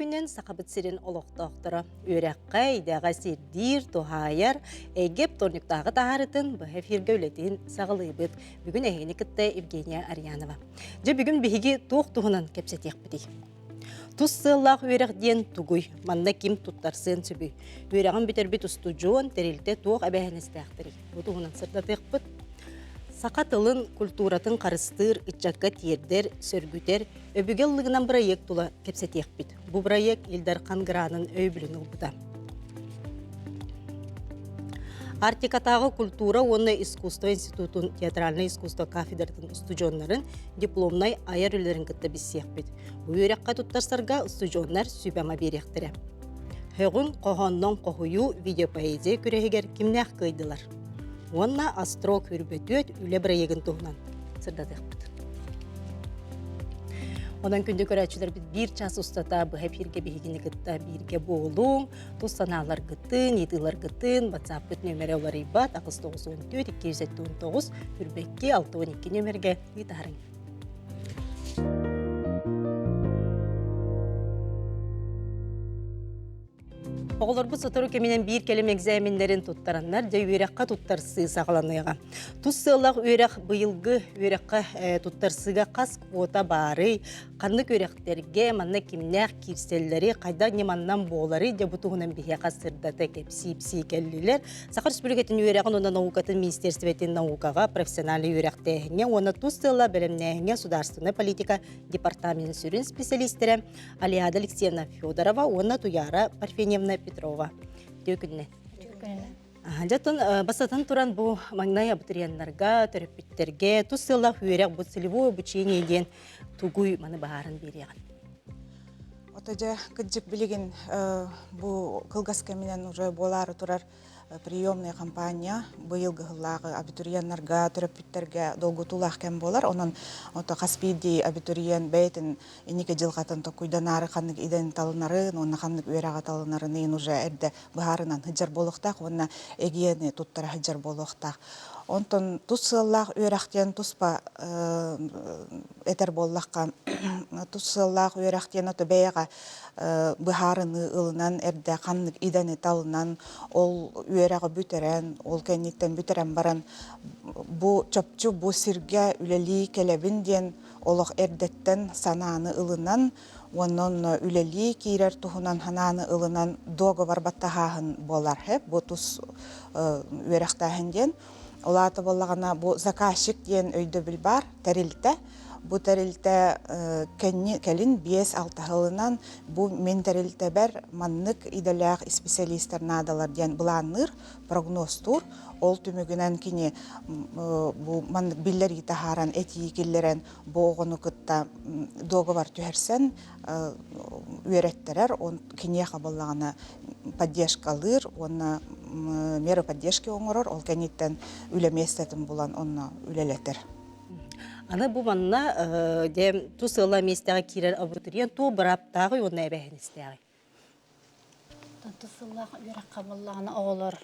күнүнэн Сахабыт сирин олохтоохторо үөрэххэ, идэҕэ сирдиир, туһаайар эйгэ вторниктааҕы таһаарытын быһа эфиргэ үлэтин саҕалыыбыт. Бүгүн эһигини кытта Евгения Арьянова. Дьэ бүгүн биһиги туох туһунан кэпсэтиэхпитий? Тус сыаллаах үөрэх диэн тугуй? Манна ким туттарсыан сөбүй? Үөрэҕин бүтэрбит устудьуон, тэрилтэ туох эбээһинэстээхтэрий? Бу туһунан сырдатыахпыт. Саха тылын, культуратын харыстыыр, ыччакка тиэрдэр, сөргүтэр, өбүгэ ыллыгынан бырайыак тула кэпсэтиэхпит. Бу бырайыак Ил Дархан гранын өйөбүлүн ылбыта. Арктикатааҕы культура уонна искусство институтун театральнай искусство кафедратын устудьуоннарын дипломнай айар үлэлэрин кытта билсиэхпит. Бу үөрэххэ туттарсарга устудьуоннар сүбэ-ама биэриэхтэрэ. Һөҕүҥ хоһооннон хоһуйуу видеопоэзия күрэһигэр кимнээх кыайдылар? Уонна Острог үрбөтүөт үлэ бырайыагын туһунан сырдатыахпыт. Онон күндү көрөөччүлэрбит биир час устата быһа эфиргэ биһигини кытта бииргэ буолуҥ, тус санааларгытын, ыйытыыларгытын WhatsApp-пыт нүөмэрэ уларыйбат 894 279 үрбэкки 62 нүөмэргэ ыытаарыҥ. Оҕолорбут сотору кэминэн биир кэлим экзаменнэрин туттараннар, дьэ үөрэххэ туттарсыы саҕаланыаҕа. Тус сыаллаах үөрэх быйылгы үөрэххэ туттарсыыга хас квота баарый, ханнык үөрэхтэргэ, манна кимнээх киирсэллэри, хайдах ньыманнан буоларый, дьэ бу туһунан биһиэхэ сырдата кэпсии-ипсии кэллилэр. Саха Республикатын үөрэҕин уонна наукатын министерствотын наукаҕа, профессиональнай үөрэхтээһиҥҥэ уонна тус сыаллаах бэлэмнээһиҥҥэ судаарыстыбаннай политика департаменын сүрүн специалистэрэ Алиада Алексеевна Федорова уонна Туяра Парфеньевна Петрова. Үтүө күннэ. Үтүө күннэ. Дьэ, бастатан туран бу маҥнай абитуриеннарга, төрөппүттэргэ тус сыаллаах үөрэх бу целевое обучение диэн тугуй маны баһааран биэриэҕин. Ото дьэ кырдьык билигин бу кылгас кэминэн уже буолаары турар приемная кампания быйылгы сыллааҕы абитуриеннарга, төрөппүттэргэ долгутуулаах кэм буолар. Онон ото хас биирдии абитуриент бэйэтин инники дьылҕатын токуйданаары ханнык идэни талынарын уонна ханнык үөрэҕи талынарын иһин уже эрдэ быһаарынан сылдьар буолуохтаах уонна эгиэни туттара сылдьар буолуохтаах. Онтон тус сыаллаах үөрэх диэн туспа этэр буоллахха, тус сыаллаах үөрэх диэн ото бэйэҕэ быһаарыныы ылынан эрдэ ханнык идэни талынан ол үөрэҕи бүтэрэн, ол кэнниттэн бүтэрэн баран бу чопчу бу сиргэ үлэлии кэлэбин диэн олох эрдэттэн санааны ылынан уонна онно үлэлии киирэр туһунан санааны ылынан договор баттаһааһын буолар бу тус үөрэхтээһин диэн. Ол аата буоллаҕына бу заказчик диэн өйдөбүл баар тэрилтэ. Бу тэрилтэ кэлин 5-6 сылынан бу мин тэрилтэбэр маннык идэлээх исписэлиистэр наадалар диэн былаанныыр, прогнозтуур. Ол түмүгүнэн кини бу маннык биллэрии таһааран, этии киллэрэн бу оҕону кытта договор түһэрсэн үөрэттэрэр, киниэхэ буоллаҕына поддержкалыыр уонна меры поддержки оҥорор, ол кэнниттэн үлэ миэстэтин булан онно үлэлэтэр. Аны бу манна дьэ тус ыала миэстэҕэ киирэр абитуриент туох бырааптааҕый уонна эбээһинэстээҕий? Тус сыллаах үөрэххэ буоллаҕына оҕолор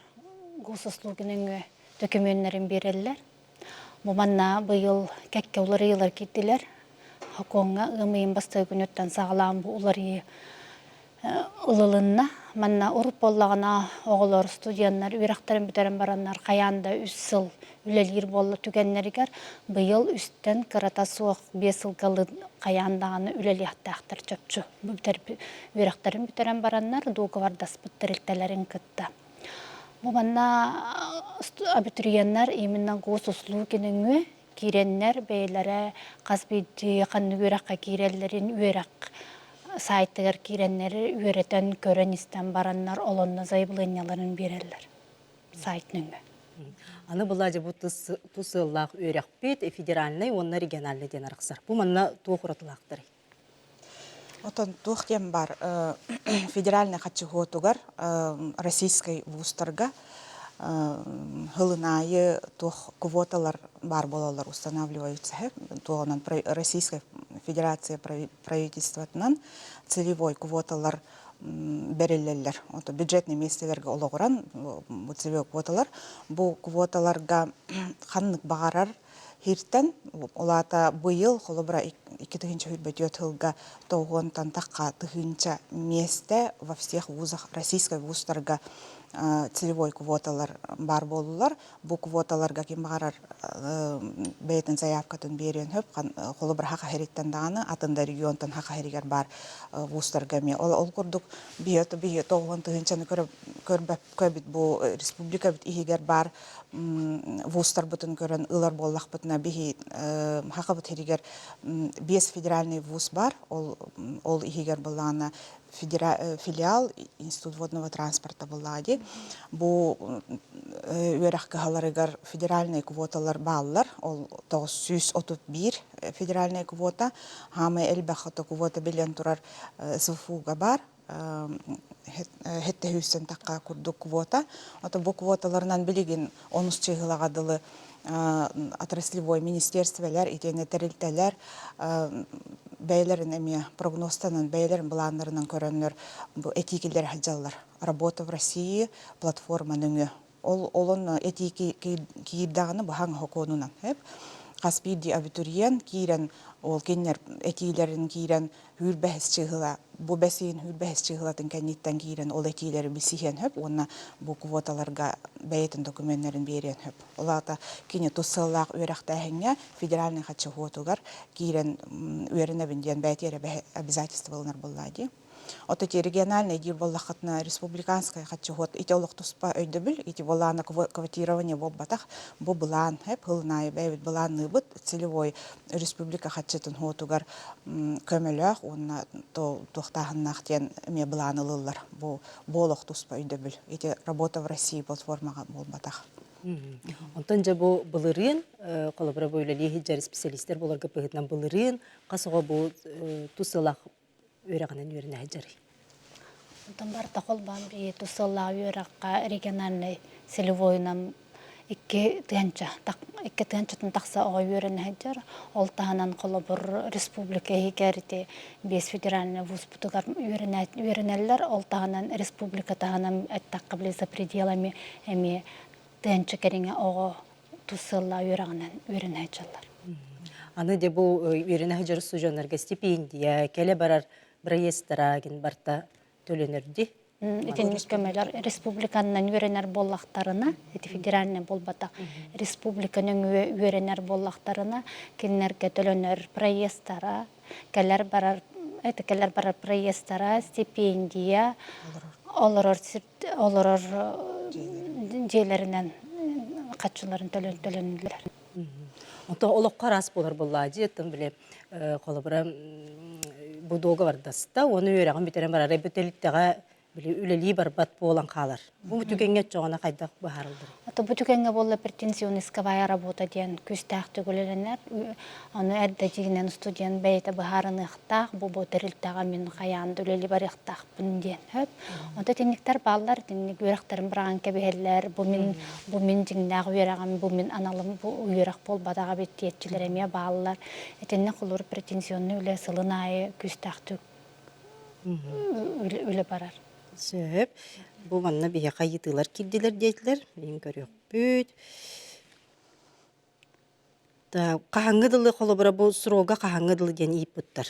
госуслуги нөҥүө дөкүмүөннэрин биэрэллэр. Бу манна быйыл кэккэ уларыйыылар киирдилэр. Сокуоҥҥа ыам ыйын бастакы күнүттэн саҕалаан бу уларыйыы ылылынна. Манна урут буоллаҕына оҕолор, студеннар үөрэхтэрин бүтэрэн бараннар хайаан да үс сыл үлэлиир буолла түгэннэригэр быйыл үстэн кырата суох биэс сылга хайаан даҕаны үлэлиэхтээхтэр чопчу үөрэхтэрин бүтэрэн бараннар дуогабардаспыт тэрилтэлэрин кытта. Бу манна абитуриеннар именно госуслуги нөҥүө киирэннэр бэйэлэрэ хас биирдии ханнык үөрэххэ киирэллэрин үөрэх сайтыгар киирэннэр үөрэтэн көрөн-истэн бараннар олонно заявлениеларын биэрэллэр сайт нөҥүө. Аны была бу тус сыаллаах үөрэхпит федеральнай уонна региональнай диэн арахсар. Бу манна туох уратылаахтарый? Отон туох диэн бар федеральный хаччыһуотугар российскай вузтарга сылын аайы туох квоталар баар буолаллар устанавливаются туоҕунан Российскай Федерация правительствотынан целевой квоталар бэриллэллэр. Ото бюджетный миэстэлэргэ олоҕуран бу целевой квоталар бу квоталарга ханнык баҕарар. Хиртэн улаата быйыл холобура 2024 сылга тоҕуонтан тахха тыһыынча миэстэ во всех вузах российскай вузтарга целевой квоталар баар буоллулар. Бу квоталарга ким баҕарар бэйэтин заявкатын биэриэн сөп. Холобура Саха сириттэн даҕаны, атын да регионтан Саха сиригэр баар вузтарга эмиэ. Ол курдук биһи тоҕуон тыһыынчаны көрбөппүт бу республикабыт иһигэр баар вузтарбытын көрөн ылар буоллахпытына биһи Сахабыт сиригэр биэс федеральный вуз баар. Ол ол иһигэр былаана филиал Институт водного транспорта буоллаҕа дии. Бу үөрэх кыһаларыгар федеральнай квоталар бааллар. Ол 931 федеральнай квота. Хаамай элбэх квота билэн турар СВФУга баар. Хетте сүүстэн тахха курдук квота. Ото бу квоталарынан билигин онус чыыһылаҕа дылы отраслевой министерстволар итиэннэ тэрилтэлэр бэйэлэрин эмиэ прогнозтанан бэйэлэрин былааннарынан көрөннөр бу этии киллэрэ сылдьаллар. Работа в России платформа нөҥүө. Ол олонно этии киирдэҕинэ быһаҥ сокуонунан хас биирдии абитуриент киирэн ол кинилэр этиилэрин киирэн үүрбэһис чыыһыла бу бэсиин үүрбэһис чыыһылатын кэнниттэн киирэн ол этиилэри билсиһиэн сөп уонна бу квоталарга бэйэтин докумуоннарын биэриэн сөп. Ол аата кини тус сыаллаах үөрэхтээһиҥҥэ федеральнай хаччыһуотугар киирэн үөрэнэбин диэн бэйэтигэр обязательство ылынар буоллаа дии. От ити региональный диир буоллаххытына республиканскай хаччыһуот ити олох туспа өйдөбүл, ити былаана квотирование буолбатах, бу былаан, хылын аайы бэйэбит былаанныыбыт, целевой республика хаччытын хуотугар көмөлөөх уонна туохтааһыннаах диэн эмиэ былаан ылыллар. Бу олох туспа өйдөбүл. Ити работа в России платформаҕа буолбатах. Онтон дьэ бу былырыын, холобура бу үлэлии сылдьар специалистер буоларга быһыытынан былырыын хас оҕо бу тус сылах үөрэҕинэн үөрэнэ сылдьарый? Онтон барыта холбоон бии тус сыллаах үөрэххэ региональнай целевойунан 2 тыһыынчаттан тахса оҕо үөрэнэ сылдьар. Ол таһынан холобур республика иһигэр ити биэс федеральнай вузпутугар үөрэнэллэр. Ол таһынан республика таһынан эттэххэ били за пределами эмиэ тыһыынча кэриҥэ оҕо тус сыаллаах үөрэҕинэн үөрэнэ сылдьаллар. Аны дьэ бу үөрэнэ сылдьар устудьуоннарга стипендия, кэлэ барар проездтара гин барта төлөнөрдү. Итинник көмөлөр республиканнан үөрэнэр буоллахтарына, ити федеральный буолбатах, республика нөҥүө үөрэнэр буоллахтарына, кинилэргэ төлөнөр проездтара, кэлэр барар это кэлэр барар проездтара, стипендия, олорор олорор дьиэлэринэн хаччыларын төлөн төлөнүллэр. Онтон олоххо араас буолар буоллаа дии, оттон били холобура бу дуогабардаста, уону үөрэҕин бүтэрэн барар бүтэлиттэҕэ били үлэлии барбат буолан хаалар. Бу түгэҥҥэ оччоҕуна хайдах быһаарыллар? Ото бу түгэҥҥэ буолла претензионистская работа диэн күүстээхтик үлэлэнэр. Ону эрдэ дьиҥинэн студент бэйэтэ быһаарыныахтаах, бу бу тэрилтэҕэ мин хайаан да үлэлии барыахтаахпын диэн сөп. Онто итинниктэр бааллар, итинник үөрэхтэрин быраҕан кэбиһэллэр, бу мин бу мин дьиҥнээх үөрэҕим, бу мин аналым, бу үөрэх буолбатах эбит диэччилэр эмиэ бааллар. Итиннэ холуур претензионный үлэ сылын аайы күүстээхтик үлэ барар. Сөп. Бу манна биһиэхэ ыйытыылар киирдилэр диэтилэр. Мин көрүөхпүт. Хаһааҥҥы дылы холобура бу срога хаһааҥҥы дылы диэн ыйыппыттар.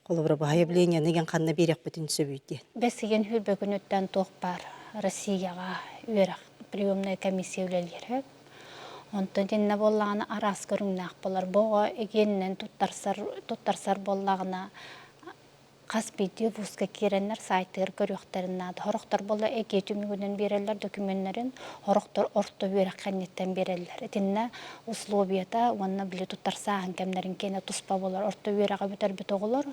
Холобура бу заявлениены гэн ханна биэриэхпитин сөбүй диэн. Бэс ыйын сүүрбэ күнүттэн туох баар Россияҕа үөрэх приемная комиссия үлэлиир. Онтон итиннэ буоллаҕына араас көрүҥнээх буолар. Бу оҕо эгиэнинэн туттарсар туттарсар буоллаҕына хас биирдии вузка киирэннэр саайтыгар көрүөхтэрин наада. Сорохтор буолла эгиэ түмүгүнэн биэрэллэр докуменнарын, сорохтор орто үөрэх кэнниттэн биэрэллэр. Итиннэ условията уонна били туттарсааһын кэмнэрин киэнэ туспа буолар. Орто үөрэҕи бүтэрбит оҕолор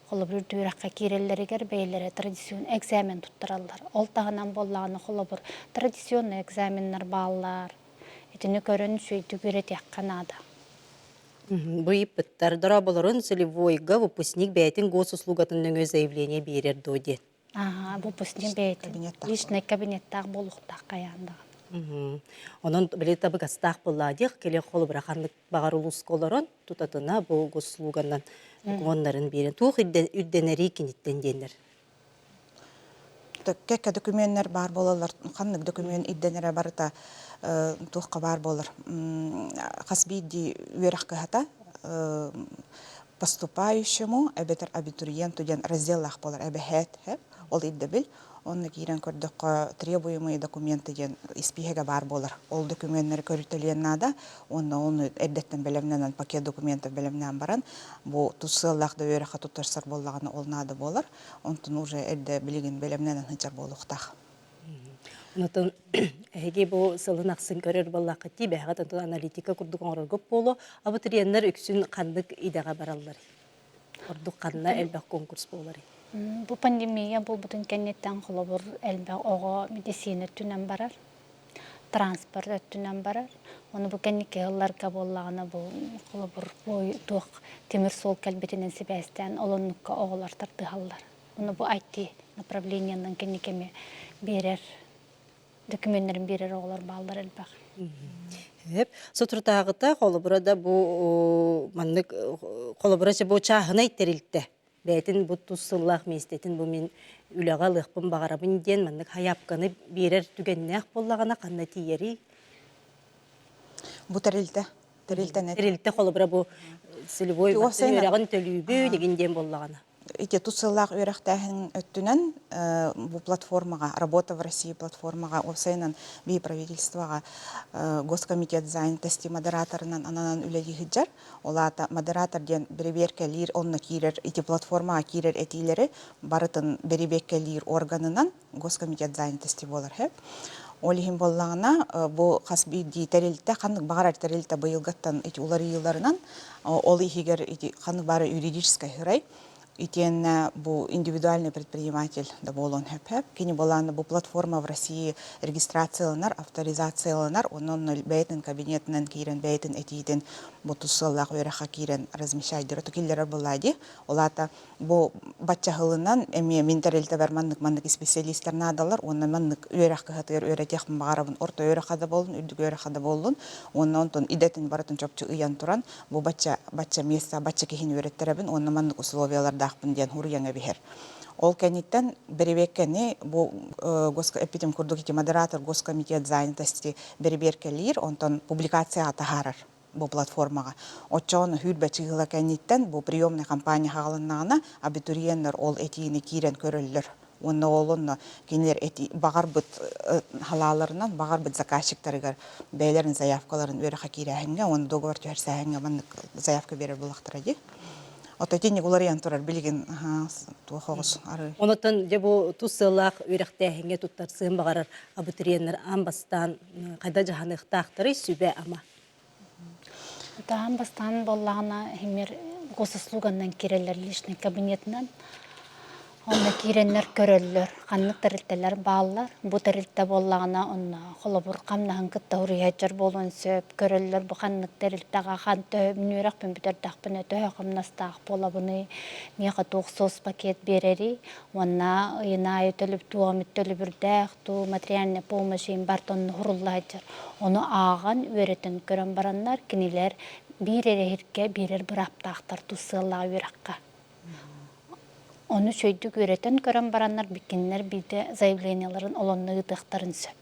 холобур үрдүк үөрэххэ киирэллэригэр бэйэлэрэ традиционный экзамен туттараллар. Ол таһынан буоллаҕына холобур традиционный экзаменнар бааллар. Итини көрөн үчүгэйдик үөрэтиэххэ наада. Бу ыйыппыттар дорооболорун целевойга выпускник бэйэтин госуслугатын нөҥүө заявление биэрэр дуо диэн. Ага, выпускник бэйэтин личный кабинеттаах буолуохтаах хайаан даҕаны. Онон били табыгастаах буоллаа диэх кэле холобура ханнык баҕар улууска олорон тутатына бу госуслуганан докумуоннарын биэрэн туох үрдэнэрий киниттэн диэннэр. Кэккэ докумуоннар баар буолаллар. Ханнык докумуон ирдэнэрэ барыта туохха баар буолар. Хас биирдии үөрэх кыһата поступающему эбэтэр абитуриенту диэн разделлаах буолар эбэһээт ол ирдэбил. Онно киирэн көрдөххө требуемые документы диэн испииһэгэ баар буолар. Ол докумуоннары көрүтэлиэн наада уонна ону эрдэттэн бэлэмнэнэн пакет документов бэлэмнээн баран бу тус сыаллаах да үөрэххэ туттарсар буоллаҕына ол наада буолар. Онтун уже эрдэ билигин бэлэмнэнэн сылдьар буолуохтаах. Онтон эһиги бу сылын ахсын көрөр буоллаххыт дии, бэйэҕит онтон аналитика курдук оҥороргут буолуо. Абитуриеннар үксүн ханнык идэҕэ баралларый? Ордук ханна элбэх конкурс буоларый? Бу пандемия буолбутун кэнниттэн холобур элбэх оҕо медицина өттүнэн барар, транспорт өттүнэн барар. Ону бу кэнники сылларга буоллаҕына бу холобур бу туох тимир суол кэлбитинэн сибээстээн ол оннукка оҕолор тардыһаллар. Ону бу IT направлениенан кэнники эмиэ биэрэр документарын биэрэр оҕолор бааллар элбэх. Сөп. Соторутааҕыта холобура да бу маннык холобура бу чааһынай тэрилтэ бэйэтин бу тус сыллаах миэстэтин бу мин үлэҕэ ылыахпын баҕарабын диэн маннык хайаапканы биэрэр түгэннээх буоллаҕына ханна тиийэрий? Бу тэрилтэ. Тэрилтэн Тэрилтэ холобура бу целевой үөрэҕин төлүүбү дигин диэн буоллаҕына. Ити тус сыллаах үөрэхтээһин өттүнэн бу платформаҕа Работа в России платформаҕа уопсайынан бии правительствоҕа Госкомитет занятости модераторынан ананан үлэлии сылдьар. Ол аата модератор диэн бэрэбиэркэлиир, онно киирэр ити платформаҕа киирэр этиилэри барытын бэрэбиэркэлиир органынан Госкомитет занятости буолар сөп. Ол иһин буоллаҕына бу хас биирдии тэрилтэ ханнык баҕарар тэрилтэ быйылгыттан ити уларыйыыларынан ол иһигэр ити ханнык баҕарар юридическай сырай итиэннэ бу индивидуальный предприниматель да буолуон сөп. Кини буолааны бу платформа в России регистрацияланар, авторизацияланар, онон бэйэтин кабинетынан киирэн бэйэтин этиитин бу тус сыаллаах үөрэххэ киирэн размещайдыра киллэрэр буоллаа дии. Ол аата бу баччаһылынан эмиэ мин тэрилтэбэр маннык-маннык исписэлиистэр наадалар уонна маннык үөрэх кыһатыгар үөрэтиэхпин баҕарабын орто үөрэххэ да буоллун үрдүк үөрэххэ да буоллун уонна онтон идэтин барытын чопчу ыйан туран бу бачча бачча миэстэ бачча киһини үөрэттэрэбин уонна маннык условиялардаахпын диэн суруйан эбиһэр. Ол кэнниттэн бэрэбиэркэни бу эппитим курдук ити модератор госкомитет занятости бэрэбиэркэлиир, онтон публикацияҕа таһаарар бу платформаҕа. Оччоҕуна сүүрбэ чыыһыла кэнниттэн бу приемнай кампания хаалыннаҕына абитуриеннар ол этиини киирэн көрөллөр. Уонна ол онно кинилэр эти баҕарбыт халааларынан, баҕарбыт заказчиктарыгар бэйэлэрин заявкаларын үөрэххэ киирээһиҥҥэ уонна договор түһэрсээһиҥҥэ маннык заявка биэрэр буоллахтара дии. Ото итинник уларыйан турар билигин туох оҕус арыы. Онотон дьэ бу тус сыаллаах үөрэхтээһиҥҥэ туттарсыан баҕарар абитуриеннар аан бастаан хайда дьаһаныахтаахтарый сүбэ-ама? Таһан бастаан буоллаҕына иһимир госуслуганнан киирэллэр личный кабинетынан. Онно киирэннэр көрөллөр, ханнык тэрилтэлэр бааллар. Бу тэрилтэ буоллаҕына онно холобур хамнаһын кытта уруйааччар буолуон сөп. Көрөллөр бу ханнык тэрилтэҕэ хан төһө үөрэхпин бүтэрдэхпинэ төһө хамнастаах буолабыный, миэхэ туох соцпакет биэрэрий уонна ыйын аайы төлөп туох эмит төлөбүрдээх дуу, материальная помощь иһин барыта онно сурулла сылдьар. Ону ааҕан, үөрэтэн көрөн бараннар, кинилэр биир эрэ иһиргэ биэрэр бырааптаахтар тус сыаллаах үөрэххэ. Ону үчүгэйдик үөрэтэн көрөн бараннар, кинилэр биирдэ заявлениеларын олонно ыытыахтарын сөп.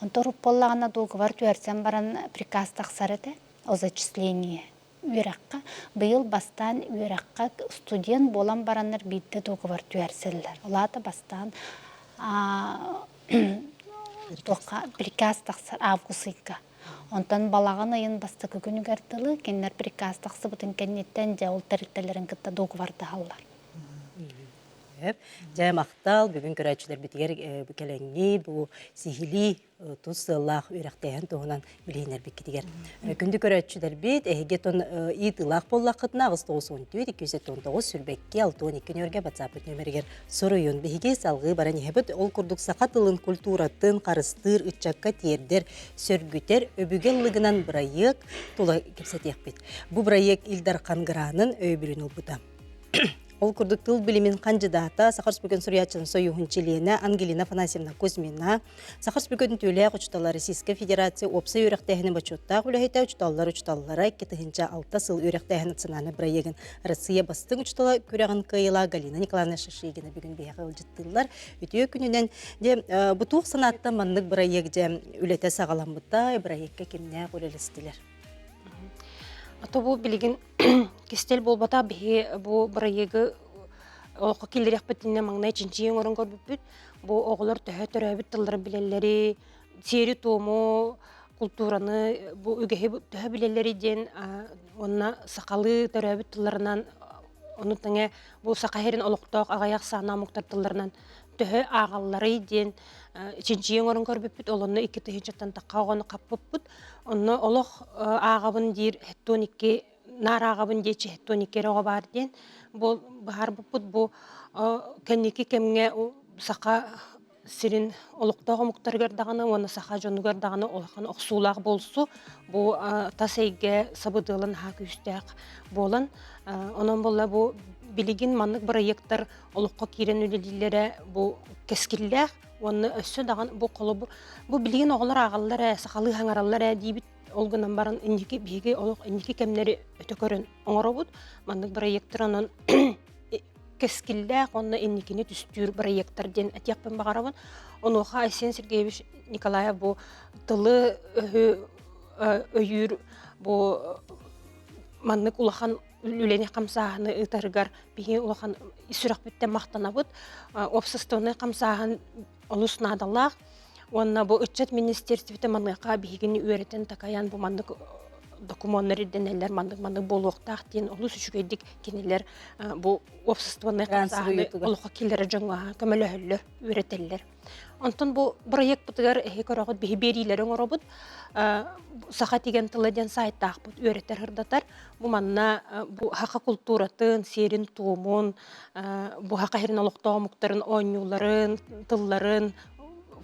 Онтон урут буоллаҕына дуогабар түһэрсэн баран приказ тахсар этэ о зачислении үөрэххэ. Быйыл бастаан үөрэххэ студент буолан бараннар биирдэ дуогабар түһэрсэллэр. Ол аата бастаан туохха приказ тахсар август ыйга. Онтон балаҕан ыйын бастакы күнүгэр дылы кинилэр приказ тахсыбытын кэнниттэн дьэ ол тэрилтэлэрин кытта дуогабардаһаллар. Дьэ махтал бүгүн көрөөччүлэрбитигэр кэлэҥҥи бу сиһилии тус сыаллаах үөрэхтээһин туһунан билиһиннэрбиккитигэр. Күндү көрөөччүлэрбит, эһиги тон ыытыылаах буоллаххытына 894 219 сүрбэкки 62 нүөргэ WhatsApp нүөмэригэр суруйун. Биһиги салгыы баран иһэбит. Ол курдук саха тылын, культуратын харыстыыр, ыччакка тиэрдэр, сөргүтэр өбүгэ ыллыгынан бырайыак тула кэпсэтиэхпит. Бу бырайыак Ил Дархан гранын өйөбүлүн ылбыта. Ол курдук тыл билимин хандьыдаата, Саха Республикатын суруйааччытын сойууһун чилиэнэ Ангелина Афанасьевна Кузьмина, Саха Республикатын түүлээх учуутала Российскай Федерация уопсай үөрэхтээһини бочуоттаах үлэһитэ учууталлар учууталлара 2006 сыл үөрэхтээһин национальнай бырайыагын Россия бастыҥ учуутала күрэҕин кыайыылаах Галина Николаевна Шишигина бүгүн биһиэхэ ыалдьыттыыллар. Үтүө күнүнэн дьэ бу туох санааттан маннык бырайыак дьэ үлэтэ саҕаламмыта, бырайыакка кимнээх үлэлэстилэр? Ото бу билигин кистэл буолбатах биһи бу бырайыагы олоххо киллэриэхпитинэ маҥнай чинчийэн оҥорон көрбүппүт. Бу оҕолор төһө төрөөбүт тылларын билэллэри, сиэри-туому, култуураны бу үгэһи төһө билэллэри диэн уонна сахалыы төрөөбүт тылларынан ону тэҥэ бу саха сирин олохтоох аҕыйах саана омуктар тылларынан төһө ааҕалларый диэн чинчийэн оҥорон көрбүппүт. Ол онно 2 тыһыынчаттан тахха оҕону хаппыппыт. Онно олох ааҕабын диир 72 наар ааҕабын диэччи 72 эрэ оҕо баар диэн бу быһаарбыппыт. Бу кэнники кэмҥэ саха сирин олохтоох омуктарыгар даҕаны уонна саха дьонугар даҕаны улахан охсуулаах буолсу бу тас эйгэ сабыдыала наһаа күүстээх буолан онон буолла бу билигин маннык бырайыактар олоххо киирэн үлэлииллэрэ бу кэскиллээх уонна өссө даҕаны бу холобур бу билигин оҕолор ааҕаллар ээ сахалыы хаҥараллар ээ диибит ол гынан баран инники биһиги олох инники кэмнэри өтө көрөн оҥоробут маннык бырайыактар онон кэскиллээх уонна инникини түстүүр бырайыактар диэн этиэхпин баҕарабын. Онуоха Айсен Сергеевич Николаев бу тылы өйүүр бу маннык улахан үлэни хамсааһыны ыытарыгар биһиги улахан сүрэхпиттэн махтанабыт. Уопсастыбаннай хамсааһын олус наадалаах. Уонна бу ыччат министиэристибэтэ маныаха биһигини үөрэтэн такайан бу маннык докумуоннар ирдэнэллэр, маннык-маннык буолуохтаах диэн олус үчүгэйдик кинилэр бу уопсастыбаннай хамсааһыны олоххо киллэрэр дьоҥҥо көмөлөһөллөр, үөрэтэллэр. Онтон бу бырайыакпытыгар эһи көрөҕүт биһи биэриилэри оҥоробут. Саха тигэн тыла диэн сайтаахпыт үөрэтэр сырдатар. Бу манна бу саха култууратын, сиэрин-туомун, бу саха сирин олохтоох омуктарын оонньууларын, тылларын,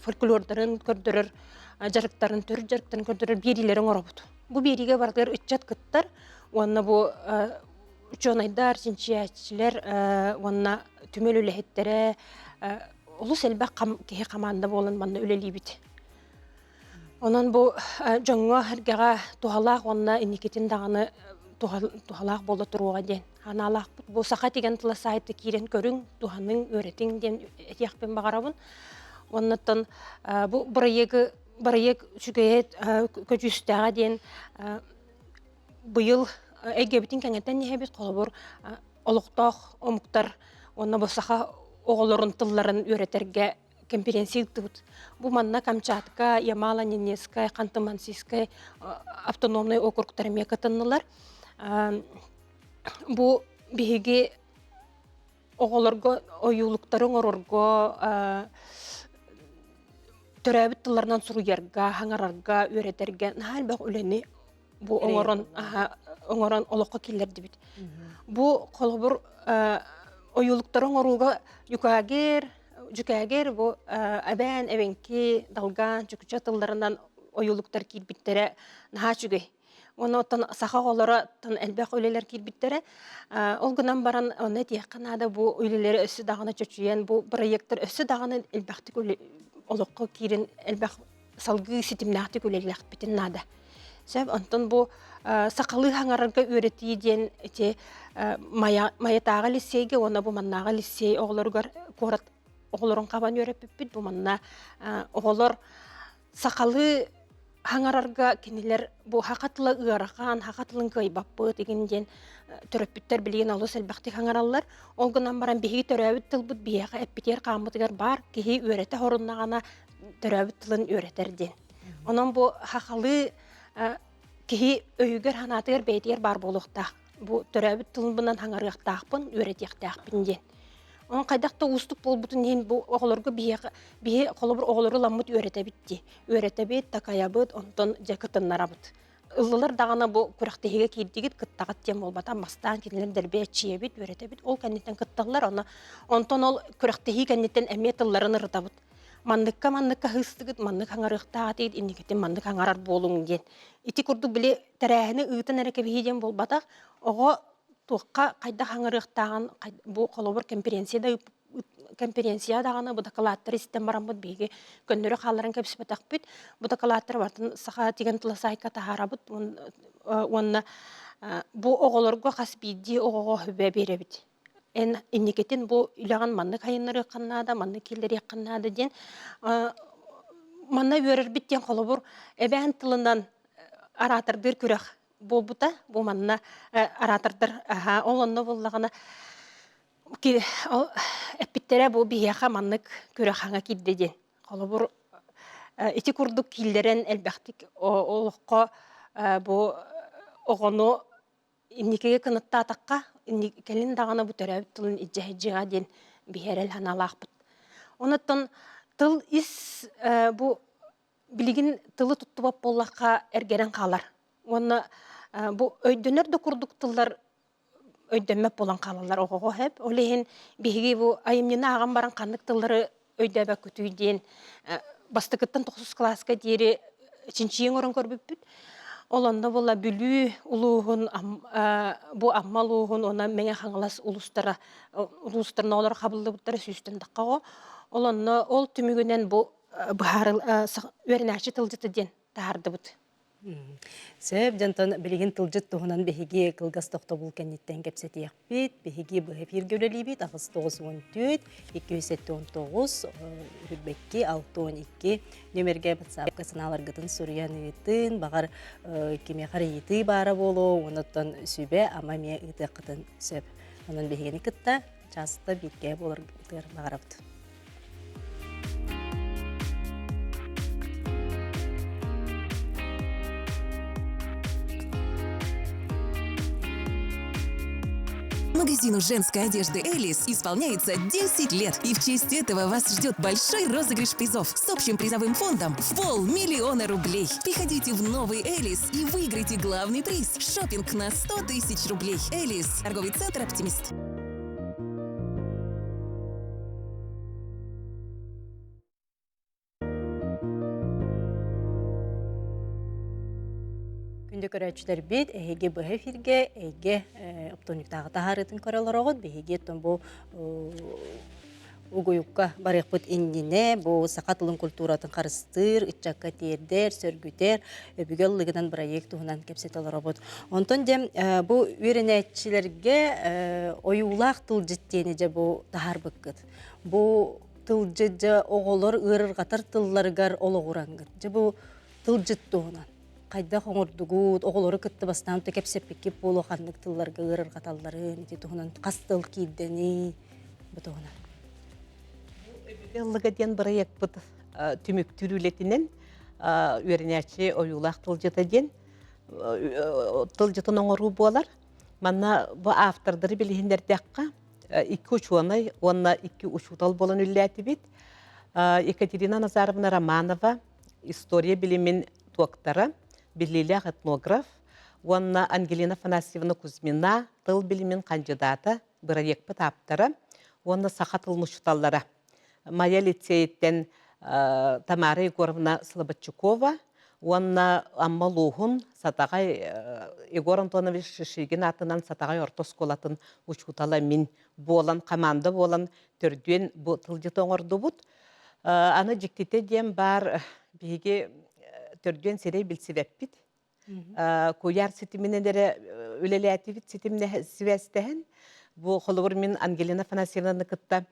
фольклордарын көрдөрөр дьарыктарын, төрүт дьарыктарын көрдөрөр биэриилэри оҥоробут. Бу биэриигэ барытыгар ыччат кыттар уонна бу учуонайдар, чинчийээччилэр уонна түмэл үлэһиттэрэ олус элбэх киһи хамаанда буолан манна үлэлиибит. Онон бу дьоҥҥо-сэргэҕэ туһалаах уонна инникитин даҕаны туһалаах буола туруоҕа диэн санаалаахпыт. Бу саха тигэн тыла сайты киирэн көрүҥ, туһаныҥ, үөрэтиҥ диэн этиэхпин баҕарабын. Оннуттан бу бырайыагы бырайыак үчүгэйэ көдьүүстээҕэ диэн быйыл эйгэбитин кэҥэтэн иһэбит. Холобур, олохтоох омуктар уонна бу саха оҕолорун тылларын үөрэтэргэ конференция ыыттыбыт. Бу манна Камчатка, Ямало-Ненецкай, Ханты-Мансийскай автономнай округтар эмиэ кытыннылар. Бу биһиги оҕолорго ойуулуктары оҥорорго, төрөөбүт тылларынан суруйарга, хаҥарарга, үөрэтэргэ наһаа элбэх үлэни бу оҥорон оҥорон олоххо киллэрдибит. Бу холобур ойуулуктары оҥорууга юкагир, дьүкээгир бу эбээн, эбэҥки, долган, чукча тылларынан ойуулуктар киирбиттэрэ наһаа үчүгэй. Уонна оттон саха оҕолоро элбэх үлэлэр киирбиттэрэ. Ол гынан баран онно этиэххэ наада бу үлэлэри өссө даҕаны чочуйан бу бырайыактар өссө даҕаны элбэхтик олоххо киирэн элбэх салгыы ситимнээхтик үлэлиэхпитин наада. Сөп, онтон бу сахалыы хаҥарарга үөрэтии диэн ити Майатааҕы лиссиэйгэ уонна бу маннааҕы лиссиэй оҕолоругар куорат оҕолорун хабан үөрэппиппит. Бу манна оҕолор сахалыы хаҥарарга кинилэр бу саха тыла ыарахан, саха тылын кыайбаппыт игин диэн төрөппүттэр билигин олус элбэхтик хаҥараллар. Ол гынан баран биһиги төрөөбүт тылбыт биһиэхэ эппитигэр хааммытыгар баар киһи үөрэтэ хоруннаҕына төрөөбүт тылын үөрэтэр диэн. Онон бу сахалыы киһи өйүгэр-санаатыгар бэйэтигэр баар буолуохтаах. Бу төрөөбүт тылбынан хаҥарыахтаахпын, үөрэтиэхтээхпин диэн. Онон хайдах да уустук буолбутун иһин бу оҕолорго биһиэхэ биһи холобур оҕолору ламмыт үөрэтэбит дии. Үөрэтэбит, такайабыт, онтон дьэ кытыннарабыт. Ыллылар даҕаны бу күрэхтэһиигэ киирдигит, кыттаҕыт диэн буолбатах. Бастаан кинилэр дэлби эрчийэбит, үөрэтэбит. Ол кэнниттэн кытталлар. Онно онтон ол күрэхтэһии кэнниттэн эмиэ тылларын ырытабыт. Манныкка манныкка ыһыыстыгыт, маннык хаҥарыахтаах этигит, инникитин маннык хаҥарар буолуҥ диэн. Ити курдук били тэрээһини ыытан эрэ кэбиһии диэн буолбатах. Оҕо. Туохха хайдах хаҥырыахтааҕын бу холобур конференция да конференция даҕаны бу дакылааттары истэн бараммыт биһиги көннөрү хаалларан кэбиспэтэхпит. Бу дакылааттары барытын саха тигэн тыла саайка таһаарабыт уонна бу оҕолорго хас биирдии оҕоҕо сүбэ биэрэбит. Эн инникитин бу үлэҕин маннык айыннарыаххын наада, маннык киллэриэххин наада диэн манна үөрэрбит диэн холобур эбээн тылынан араатардыыр күрэх буолбута. Бу манна араатардар аһаа ол онно буоллаҕына эппиттэрэ бу биһиэхэ маннык күрэх хаҥа киирдэ диэн. Холобур ити курдук киллэрэн элбэхтик олоххо бу оҕону инникигэ кынаттаатахха кэлин даҕаны бу төрөөбүт тылын илдьэ сылдьыаҕа диэн биһи эрэл санаалаахпыт. Онон тыл ис бу билигин тылы туттубат буоллахха эргэрэн хаалар. Уонна бу өйдөнөр да курдук тыллар өйдөммөт буолан хаалаллар оҕоҕо сөп. Ол иһин биһиги бу айымньыны ааҕан баран ханнык тыллары өйдөөбөккүтүй диэн бастакыттан тохсус кылааска диэри чинчийэн оҥорон көрбүппүт. Ол онно буолла Бүлүү улууһун, бу Амма улууһун уонна Мэҥэ Хаҥалас улуустара улуустарын оҕолоро хабыллыбыттара сүүстэн тахха Ол онно ол түмүгүнэн бу быһаарыл үөрэнээччи тылдьыта диэн таһаардыбыт. Сөп, дьонтон билигин тылдьыт туһунан биһиги кылгас тохтобул кэнниттэн кэпсэтиэхпит. Биһиги быһа эфиргэ үлэлиибит 894 279 үрбэкки 62 нүмергэ WhatsApp-ка санааларгытын суруйан ыытын, баҕар кимиэхэ эрэ ыйытыы баара буолуо, онуттан сүбэ ама эмиэ ыытыаххытын сөп. Онон биһигини кытта часта бииргэ буоларгытыгар баҕарабыт. Магазину женской одежды «Элис» исполняется 10 лет. И в честь этого вас ждет большой розыгрыш призов с общим призовым фондом в полмиллиона рублей. Приходите в новый «Элис» и выиграйте главный приз – шопинг на 100 тысяч рублей. «Элис» – торговый центр «Оптимист». Күндү көрөөччүлэрбит, эһиги быһа эфиргэ эйгэ оптуонньуктааҕы таһаарыытын көрө олороҕут. Биһиги оттон бу угуйукка барыахпыт иннинэ бу саха тылын культуратын харыстыыр, ыччакка тиэрдэр, сөргүтэр, өбүгэ ыллыгынан бырайыак туһунан кэпсэтэ олоробут. Онтон дьэ бу үөрэнээччилэргэ ойуулаах тылдьыт диэни дьэ бу таһаарбыккыт. Бу тылдьыт дьэ оҕолор ыарырҕатар тылларыгар олоҕурангыт. Дьэ бу тылдьыт туһунан хайдах оҥордугут, оҕолору кытта бастаан да кэпсэппиккит буолуо ханнык тылларга ыарырҕаталларын, ити туһунан хас тыл киирдэний бу туһунан. Өбүгэ ыллыга диэн бырайыакпыт түмүктүүр үлэтинэн үөрэнээччи ойуулаах тылдьыта диэн тылдьытын оҥоруу буолар. Манна бу автордары билиһиннэрдэххэ, икки учуонай уонна икки учуутал буолан үллээтибит. Екатерина Назаровна Романова история билимин доктора, биллиилээх этнограф уонна Ангелина Афанасьевна Кузьмина тыл билимин хандьыдаата, бырайыакпыт ааптара уонна саха тылын учууталлара. Майа лицейиттэн Тамара Егоровна Слободчукова уонна Амма улууһун Сатаҕай Егор Антонович Шишигин аатынан Сатаҕай орто оскуолатын учуутала мин буолан, команда буолан төрдүөн бу тылдьыты оҥордубут. Аны дьиктитэ диэн баар биһиги төрдүөн сирэй билсибэппит. Куйаар ситиминэн эрэ үлэлээтибит ситимнэ сибээстэһэн. Бу холобур мин Ангелина Афанасьевнаны кытта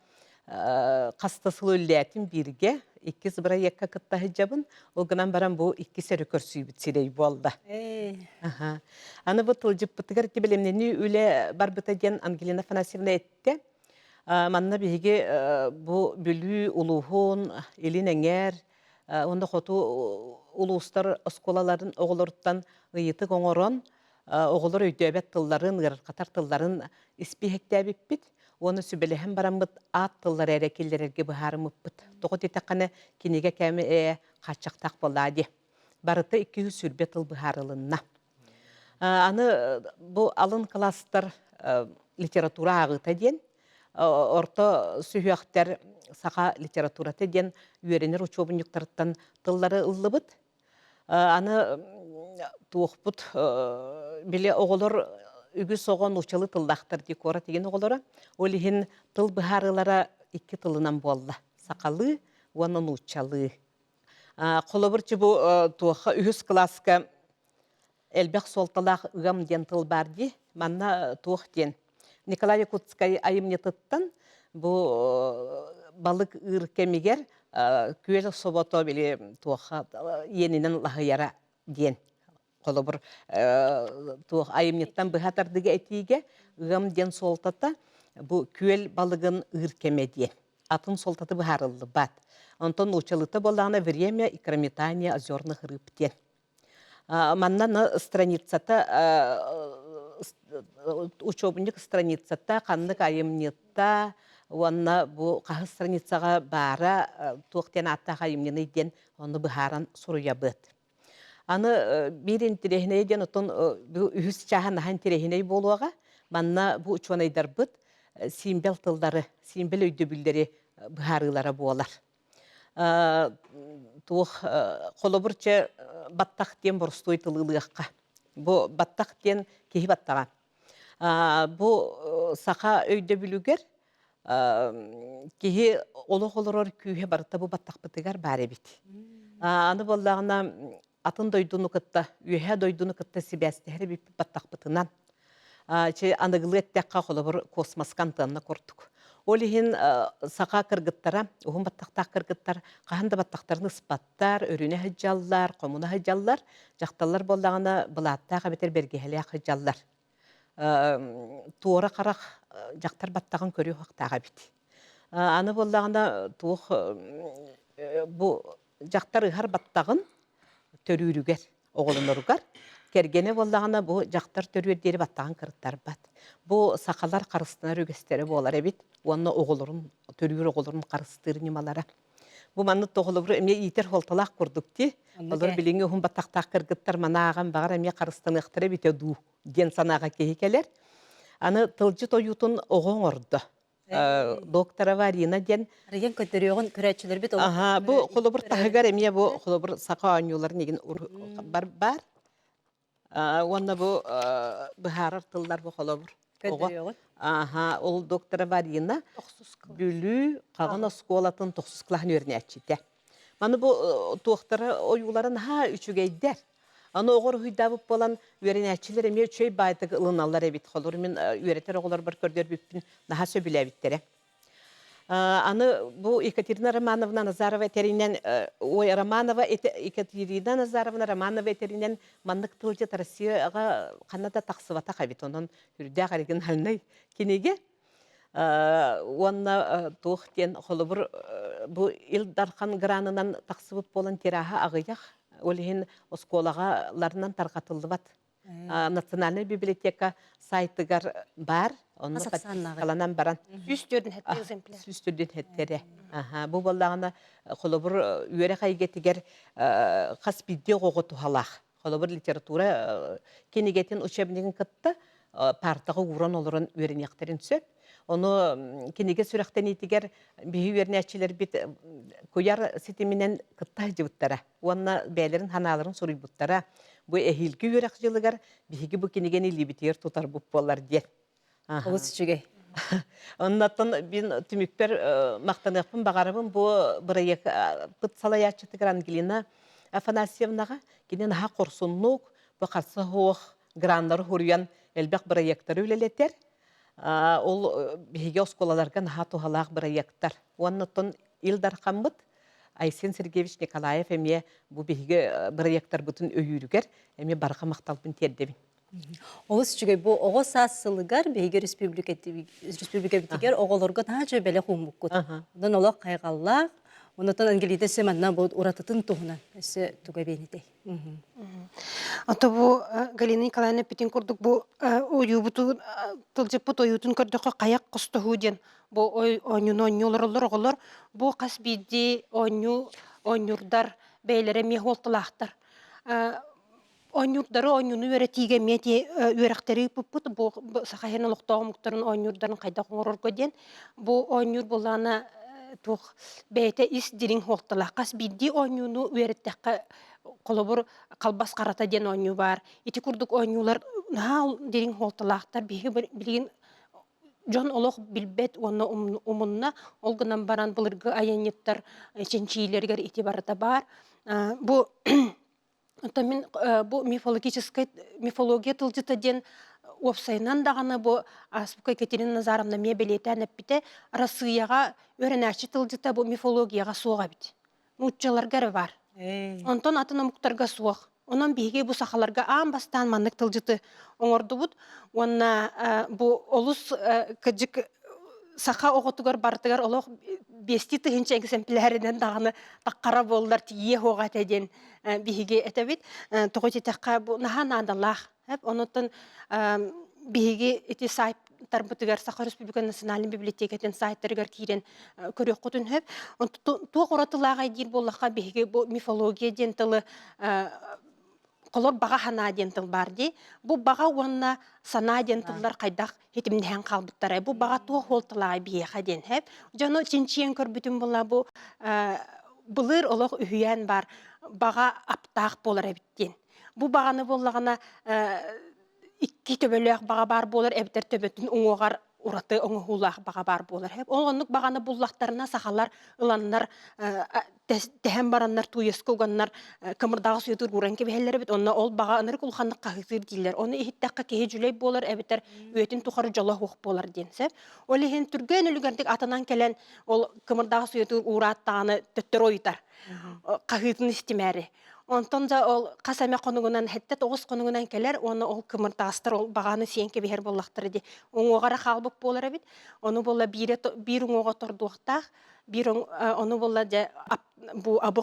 хаста сыл үлэлээтим бииргэ, иккис бырайыакка кытта сылдьабын. Ол гынан баран бу иккис эрэ көрсүүбүт сирэй буолла. Аны бу тылдьыппытыгар ити бэлэмнэнии үлэ барбыта диэн Ангелина Афанасьевна эттэ. Манна биһиги бу Бүлүү улууһун, Илин Эҥээр уонна хоту улуустар оскуолаларын оҕолоруттан ыйытык оҥорон, оҕолор өйдөөбөт тылларын, ыарырҕатар тылларын испииһэктээбиппит уонна сүбэлэһэн бараммыт аат тыллары эрэ киллэрэргэ быһаарыммыппыт. Тоҕо диэтэххинэ, кинигэ кэми ээ хааччахтаах буоллаа дии. Барыта 220 тыл быһаарылынна. Аны бу алын класстар литература ааҕыыта диэн, орто сүһүөхтэр саха литературата диэн үөрэнэр учуобунньуктарыттан тыллары ыллыбыт. Аны туохпут били оҕолор үгүс оҕо нууччалыы тыллаахтар дии куорат игин оҕолоро. Ол иһин тыл быһаарыылара икки тылынан буолла. Сахалыы уонна нууччалыы. Холобур, бу туохха үһүс кылааска элбэх суолталаах ыам диэн тыл баар дии. Манна туох диэн Николай Якутскай айымньытыттан бу балык ыыр кэмигэр күөл собото били туохха иэнинэн лаһыйара диэн холобур туох айымньыттан быһа тардыга этиигэ ыам диэн суолтата бу күөл балыгын ыыр кэмэ диэн атын суолтата быһаарыллыбат. Онтон нууччалыыта буоллаҕына время икрометания озерных рыб диэн. Манна страницата учебник страницата ханнык айымньыта уонна бу хаһыс страницаҕа баара туох диэн ааттаах айымньыный диэн ону быһааран суруйабыт. Аны биир интэриэһинэй диэн оттон бу үһүс чааһа наһаа интэриэһинэй буолуоҕа. Манна бу учуонайдарбыт сиимбэл тыллары, сиимбэл өйдөбүллэри быһаарыылара буолар. Туох холобур чэ баттах диэн боростуой тылы ылыахха. Бу баттах диэн киһи баттаҕа. Бу саха өйдөбүлүгэр киһи олох олорор күүһэ барыта бу баттахпытыгар баар эбит. Аны буоллаҕына атын дойдуну кытта, үөһээ дойдуну кытта сибээстэһэр эбиппит баттахпытынан. Чи аныгылыы эттэххэ, холобур, космоска антыанна курдук. Ол иһин саха кыргыттара, уһун баттахтаах кыргыттар хаһан да баттахтарын ыспаттар, өрүнэ сылдьаллар, хомуна сылдьаллар. Дьахталлар буоллаҕына былааттаах эбэтэр бэргэһэлээх сылдьаллар. Туора харах дьахтар баттаҕын көрүөх ахтаах эбит. Аны буоллаҕына туох бу дьахтар ыһар баттаҕын төрүүрүгэр, оҕолоноругар кэргэнэ буоллаҕына бу дьахтар төрүөр диэри баттаҕын кырыттарбат. Бу сахалар харыстанар үгэстэрэ буолар эбит уонна оҕолорун төрүүр оҕолорун харыстыыр ньымалара. Бу маннык тоҕолобуру эмиэ иитэр суолталаах курдук дии. Олор билиҥҥи уһун баттахтаах кыргыттар манааҕын баҕар эмиэ харыстаныахтара эбитэ дуу диэн санааҕа киһи кэлэр. Аны тылдьыт ойуутун оҕо оҥордо. Докторова Арина диэн. Арыйан көрдөрүөҕүн көрөөччүлэрбит Аха, бу холобур таһыгар эмиэ бу холобур саха оонньууларын игин бар бар. Уонна бу быһаарар тыллар бу холобур. Көрдөрүөҕүт. Аха, ол доктора Варина Бүлүү Хаҕын оскуолатын тохсус кылааһын үөрэнээччитэ. Маны бу туохтара ойуулара наһаа үчүгэйдэр. Аны оҕо уруһуйдаабыт буолан үөрэнээччилэр эмиэ үчүгэй баайдык ылыналлар эбит. Холобур мин үөрэтэр оҕолорбор көрдөрбүппүн наһаа сөбүлээбиттэрэ. Аны бу Екатерина Романовна Назарова этэринэн, ой, Романова Екатерина Назаровна Романова этэринэн маннык тылдьыт Россияҕа ханна да тахсыбатах эбит. Онон үрдээх оригинальнай кинигэ. Уонна туох диэн холобур бу Ил Дархан гранынан тахсыбыт буолан тираһа аҕыйах. Ол иһин оскуолаҕа ларынан тарҕатыллыбат. Национальнай библиотека сайтыгар баар. Онно подпискаланан баран. 147 экземпляр. 147 Бу буоллаҕына холобур үөрэх эйгэтигэр хас биирдии оҕоҕо туһалаах. Холобур литература кинигэтин учебнигын кытта партаҕа ууран олорон үөрэниэхтэрин сөп. Ону кинигэ сүрэхтэниитигэр биһи үөрэнээччилэрбит куйар ситиминэн кытта сылдьыбыттара уонна бэйэлэрин санааларын суруйбуттара. Бу эһиилги үөрэх дьылыгар биһиги бу кинигэни илиибитигэр тутарбыт буолар диэн. Олус үчүгэй. Оннуттан мин түмүкпэр махтаныахпын баҕарабын бу бырайыакпыт салайааччытыгар Ангелина Афанасьевнаҕа. Кини наһаа хорсуннук, бу харса суох граннары хуруйан элбэх бырайыактары үлэлэтэр. Ол биһиги оскуолаларга наһаа туһалаах бырайыактар. Уонна оттон Ил Дархаммыт Айсен Сергеевич Николаев эмиэ бу биһиги бырайыактарбытын өйүүрүгэр эмиэ барҕа махталбын тиэрдэбин. Олус үчүгэй. Бу оҕо саас сылыгар биһиги республикабытыгар оҕолорго наһаа үчүгэй бэлэх ууммуккут. Онон олох хайҕаллаах. Онотон Ангелита өссө манна бу уратытын туһунан өссө туга биэнитэй. Ото бу Галина Николаевна эппитин курдук бу ойуубутун тылдьыппыт ойуутун көрдөххө хайах хостоһуу диэн бу оонньууну оонньуу олороллор оҕолор бу хас биирдии оонньуу оонньуурдар бэйэлэрэ эмиэ суолталаахтар. Оонньуурдары оонньууну үөрэтиигэ эмиэ ити үөрэхтэри ыыппыппыт. Бу Саха сирин олохтоох омуктарын оонньуурдарын хайдах оҥорорго диэн. Бу оонньуур былаана туох бэйэтэ ис дириҥ суолталаах. Хас биирдии оонньууну үөрэттэххэ, холобур, халбас харата диэн оонньуу баар. Ити курдук оонньуулар Наһаа дириҥ суолталаахтар. Биһиги билигин дьон олох билбэт уонна умунна. Ол гынан баран былыргы айанньыттар чинчийиилэригэр ити барыта баар. Бу Оттон мин бу мифологическай мифология тылдьыта диэн уопсайынан даҕаны бу Азбука Екатерина Назаровна эмиэ бэлиэтээн эппитэ, Арассыыйаҕа үөрэнээччи тылдьыта бу мифологияҕа суох эбит. Нууччаларга эрэ баар. Онтон атын омуктарга суох. Онон биһиги бу сахаларга аан бастаан маннык тылдьыты оҥордубут уонна бу олус кыдьык саха оҕотугар барытыгар олох биэстии тыһыынча экземплярынан даҕаны таххара буоллар тиийиэ суоҕа этэ диэн биһиги этэбит. Тоҕо диэтэххэ бу наһаа наадалаах. Онуттан биһиги ити сайттарбытыгар Саха Республика национальнай библиотекатын сайтарыгар киирэн көрүөххүтүн сөп. Туох уратылааҕай диир буоллахха биһиги бу мифология диэн тылы холор баҕа санаа диэн тыл баар дии. Бу баҕа уонна санаа диэн тыллар хайдах хитимнэһэн хаалбыттарай? Бу баҕа туох суолталааҕый биһиэхэ диэн хэп. Дьону чинчийэн көрбүтүм була бу былыр олох үһүйээн баар баҕа аптаах буолар эбит диэн. Бу баҕаны буоллаҕына икки төбөлөөх баҕа баар буолар эбэтэр төбөтүн уҥуоҕар ураты оҥоһуулаах баҕа баар буолар. Ол оннук баҕаны буллахтарына сахалар ыланнар тэһэн бараннар тууйаска уганнар кымырдаҕас уйатыыр ууран кэбиһэллэр эбит. Онно ол баҕа ынырык улаханнык хаһыытыыр дииллэр. Ону иһиттэххэ киһи дьүлэй буолар эбэтэр үйэтин тухары дьоло суох буолар диэн сөп. Ол иһин түргэн үлүгэрдик атынан кэлэн ол кымырдаҕас уйатыыр уурааттаҕына төттөрү ойутар. Хаһыытын истимээри. Онтон да ол хас эмэ хонугунан, сэттэ тоҕус хонугунан кэлэр уонна ол кымырдаҕастар ол баҕаны сиэн кэбиһэр буоллахтара дии. Уҥуоҕа эрэ хаалбыт буолар эбит. Ону буолла биирэ биир уҥуоҕа тордуохтаах, биир ону буолла дьэ бу абы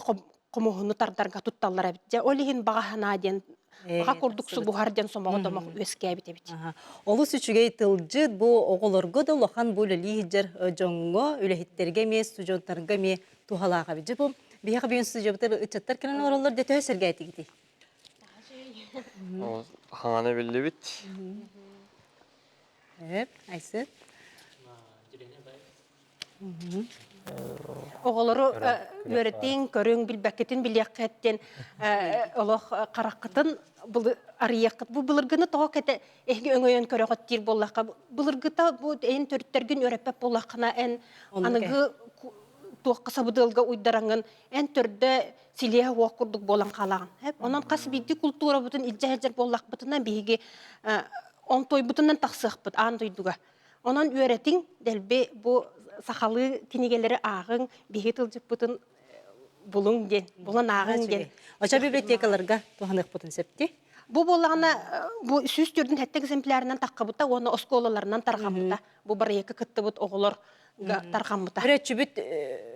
хомуһуну тардарга тутталлар эбит. Дьэ ол иһин баҕа санаа диэн баҕа курдук субуһар диэн сомоҕо домох үөскээбит эбит. Олус үчүгэй тылдьыт бу оҕолорго да улахан бу үлэлии сылдьар дьоҥҥо, үлэһиттэргэ эмиэ, студенттарга эмиэ туһалаах эбит. Дьэ бу биһиэхэ бүгүн студиябытыгар ыччаттар кэлэн олороллор дьэ төһө сэргээтигитий? Хаҥана биллибит. Эп, Айсен. Оҕолору үөрэтиҥ, көрүҥ, билбэккитин билиэххиттэн олох хараххытын арыйыаххыт. Бу былыргыны тоҕо кэтэ эһиги өҥөйөн көрөҕүт диир буоллахха, былыргыта бу эн төрүттэргин үөрэппэт буоллаххына, эн аныгы туохха сабыдыалга уйдараҥҥын эн төрдө силиһэ уох курдук буолан хаалаҕын. Онон хас биирдии култуурабытын илдьэ сылдьар буоллахпытына биһиги онтуойбутунан тахсыахпыт аан дойдуга. Онон үөрэтиҥ, дэлби бу сахалыы кинигэлэри ааҕыҥ, биһиги тылдьыппытын булуҥ диэн, булан ааҕыҥ диэн. Оча библиотекаларга туһаныахпытын сөптүй? Бу буоллаҕына бу 147 экземплярынан таххабыта уонна оскуолаларынан тарҕаммыта. Бу барыйакка кыттыбыт оҕолор тарҕаммыта. Көрөөччүбүт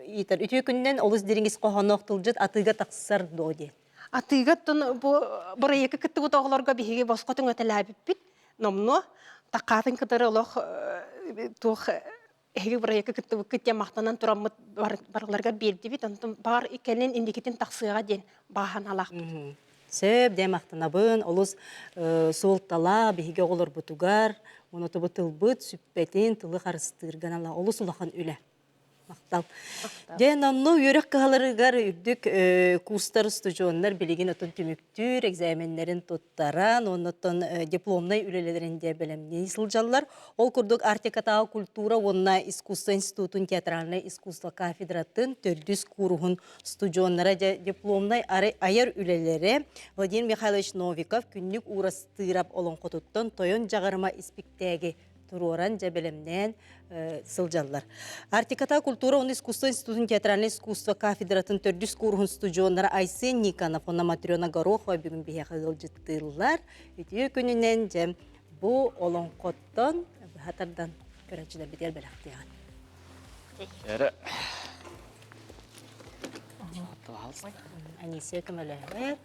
ыйытар үтүө күнүнэн олус дириҥ ис хоһоонноох тылдьыт атыыга тахсар дуо диэн. Атыыга оттон бу бырайыакка кыттыбыт оҕолорго биһиги босхо түҥэтэлээбиппит номнуо такаатын кытары олох туох эһиги бырайыакка кыттыбыккыт диэн махтанан тураммыт барыларыгар биэрдибит онтон баҕар кэлин инникитин тахсыаҕа диэн бааһан алаахпыт. Сөп, дьэ махтанабын. Олус суолталаах биһиги оҕолорбутугар, уонна тобу тылбыт сүппэтин, тылы харыстыырга анала олус улахан үлэ. Махтал. Дьэ, номнуо үөрэх кыһаларыгар үрдүк курстар устудьуоннар билигин отон түмүктүүр экзаменнэрин туттаран, оннуттан дипломнай үлэлэрин дьэ бэлэмнии сылдьаллар. Ол курдук Арктикатааҕы культура уонна искусство институтун театральнай искусство кафедратын төрдүс кууруһун Студеннара дьэ дипломнай айар үлэлэрэ Владимир Михайлович Новиков Күннүк Уурастыырап олоҥхотуттан Тойон Дьаҕарыма испиктээги туруоран дьэ бэлэмнээн сылдьаллар. Арктиката культура уонна искусство институтун театральнай искусство кафедратын төрдүс кууруһун студеннара Айсен Никонов уонна Матрена Горохова бүгүн биһиэхэ ыалдьыттыыллар. Үтүө күнүнэн дьэ бу олоҥхоттон быһа тардан көрөөччүлэрбитигэр бэлэхтиэҕин. Эрэ. Анисия көмөлөһөр.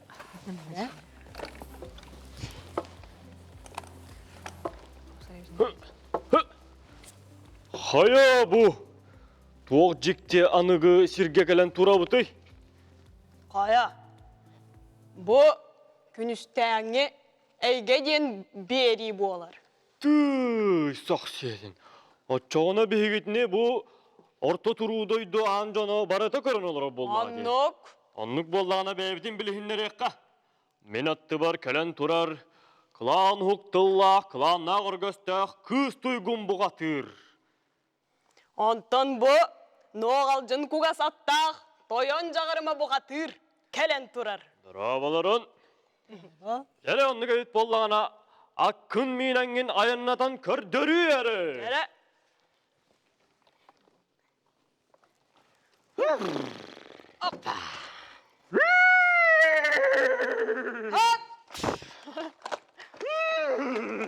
Хайа бу? Туох дьикти аныгы сиргэ кэлэн турабытый? Хайа, бу күнүстээҥҥи эйгэ диэн биэрии буолар. Тыый, сох сиэтин. Оччоҕуна биһигитини бу орто туруу дойду аан дьоно барыта көрөн олорор буоллаҕа дии. Оннук. Оннук буоллаҕына бэйэбитин билиһиннэриэххэ. Мин аттыбар кэлэн турар. Кылаан уһук тыллаах, кылааннаах өргөстөөх кыыс туйгун буҕатыыр. Онтон бу нуоҕалдьын кугас аттаах тойон дьаҕарыма буҕатыыр кэлэн турар. Дорооболорун. Дьэрэ оннук эбит буоллаҕына, аккын миинэҥҥин айаннатан көрдөрүү эрэ. Эрэ. Опа!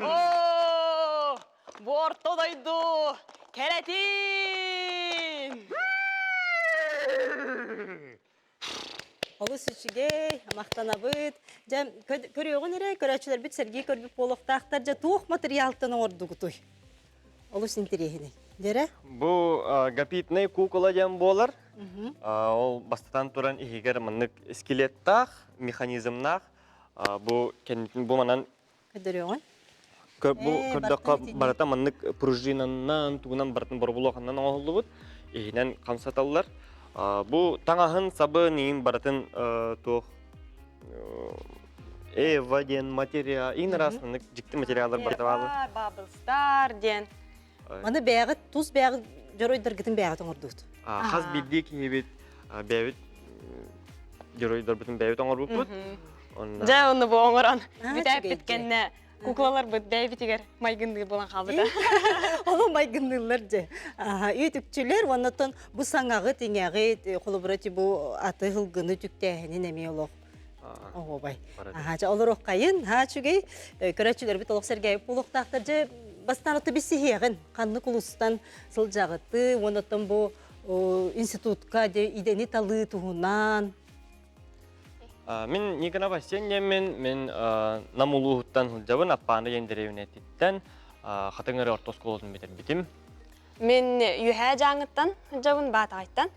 Оо, бу орто дойду кэрэтин! Олус үчүгэй, махтанабыт. Дьэ, көрүөҕүн эрэ, көрөөччүлэрбит сэргии көрбүт буолуохтаахтар. Дьэ, туох матырыйаалтан оҥордугутуй? Олус интэриэһинэй. Дьэрэ? Бу гапитный кукла диэн буолар. Ол бастатан туран иһигэр маннык скелеттаах, механизмнаах. Бу кэннитин бу манан Көрдөрүөҕүн. Бу көрдөххө барыта маннык пружинаннан, тугунан барытын боробулуоханнан оҥоһуллубут. Иһинэн хамсаталлар. Бу таҥаһын, сабын, иин барытын туох Эва диэн материал, иин араас маннык дьикти материаллар барыта бааллар. Bubble Star диэн. Маны бэйэҕит тус бэйэҕит дьоруойдаргытын бэйэҕит оҥордугут. Хас биирдии киһибит бэйэбит геройдарбытын бэйэбит оҥорбуппут. Дьэ, онно бу оҥорон бүтээппит кэннэ куклаларбыт бэйэбитигэр майгынныыр буолан хаалбыта. Ону майгынныыллар дьэ. Үтүкчүлэр уоннаттан бу саҥаҕыт, иҥэҕит, холобура бу аты һылгыны түктээһинин эмиэ олох оһуобай. Аха, дьэ олоруоххайын, haa үчүгэй. Көрөөччүлэрбит олох сэргээбит буолуохтаахтар. Дьэ, бастаан оту билсиһиэҕин, ханнык улуустан сылдьаҕыты, уоннаттан бу институтка идэни талыы туһунан Мин Никонов Арсен диэммин, мин Нам улууһуттан сылдьабын, Аппааны диэн дэриэбинэтиттэн Хатыҥ Ыры орто оскуолатын бүтэрбитим. Мин Үөһээ Дьааҥыттан сылдьабын, Баатаҕайтан.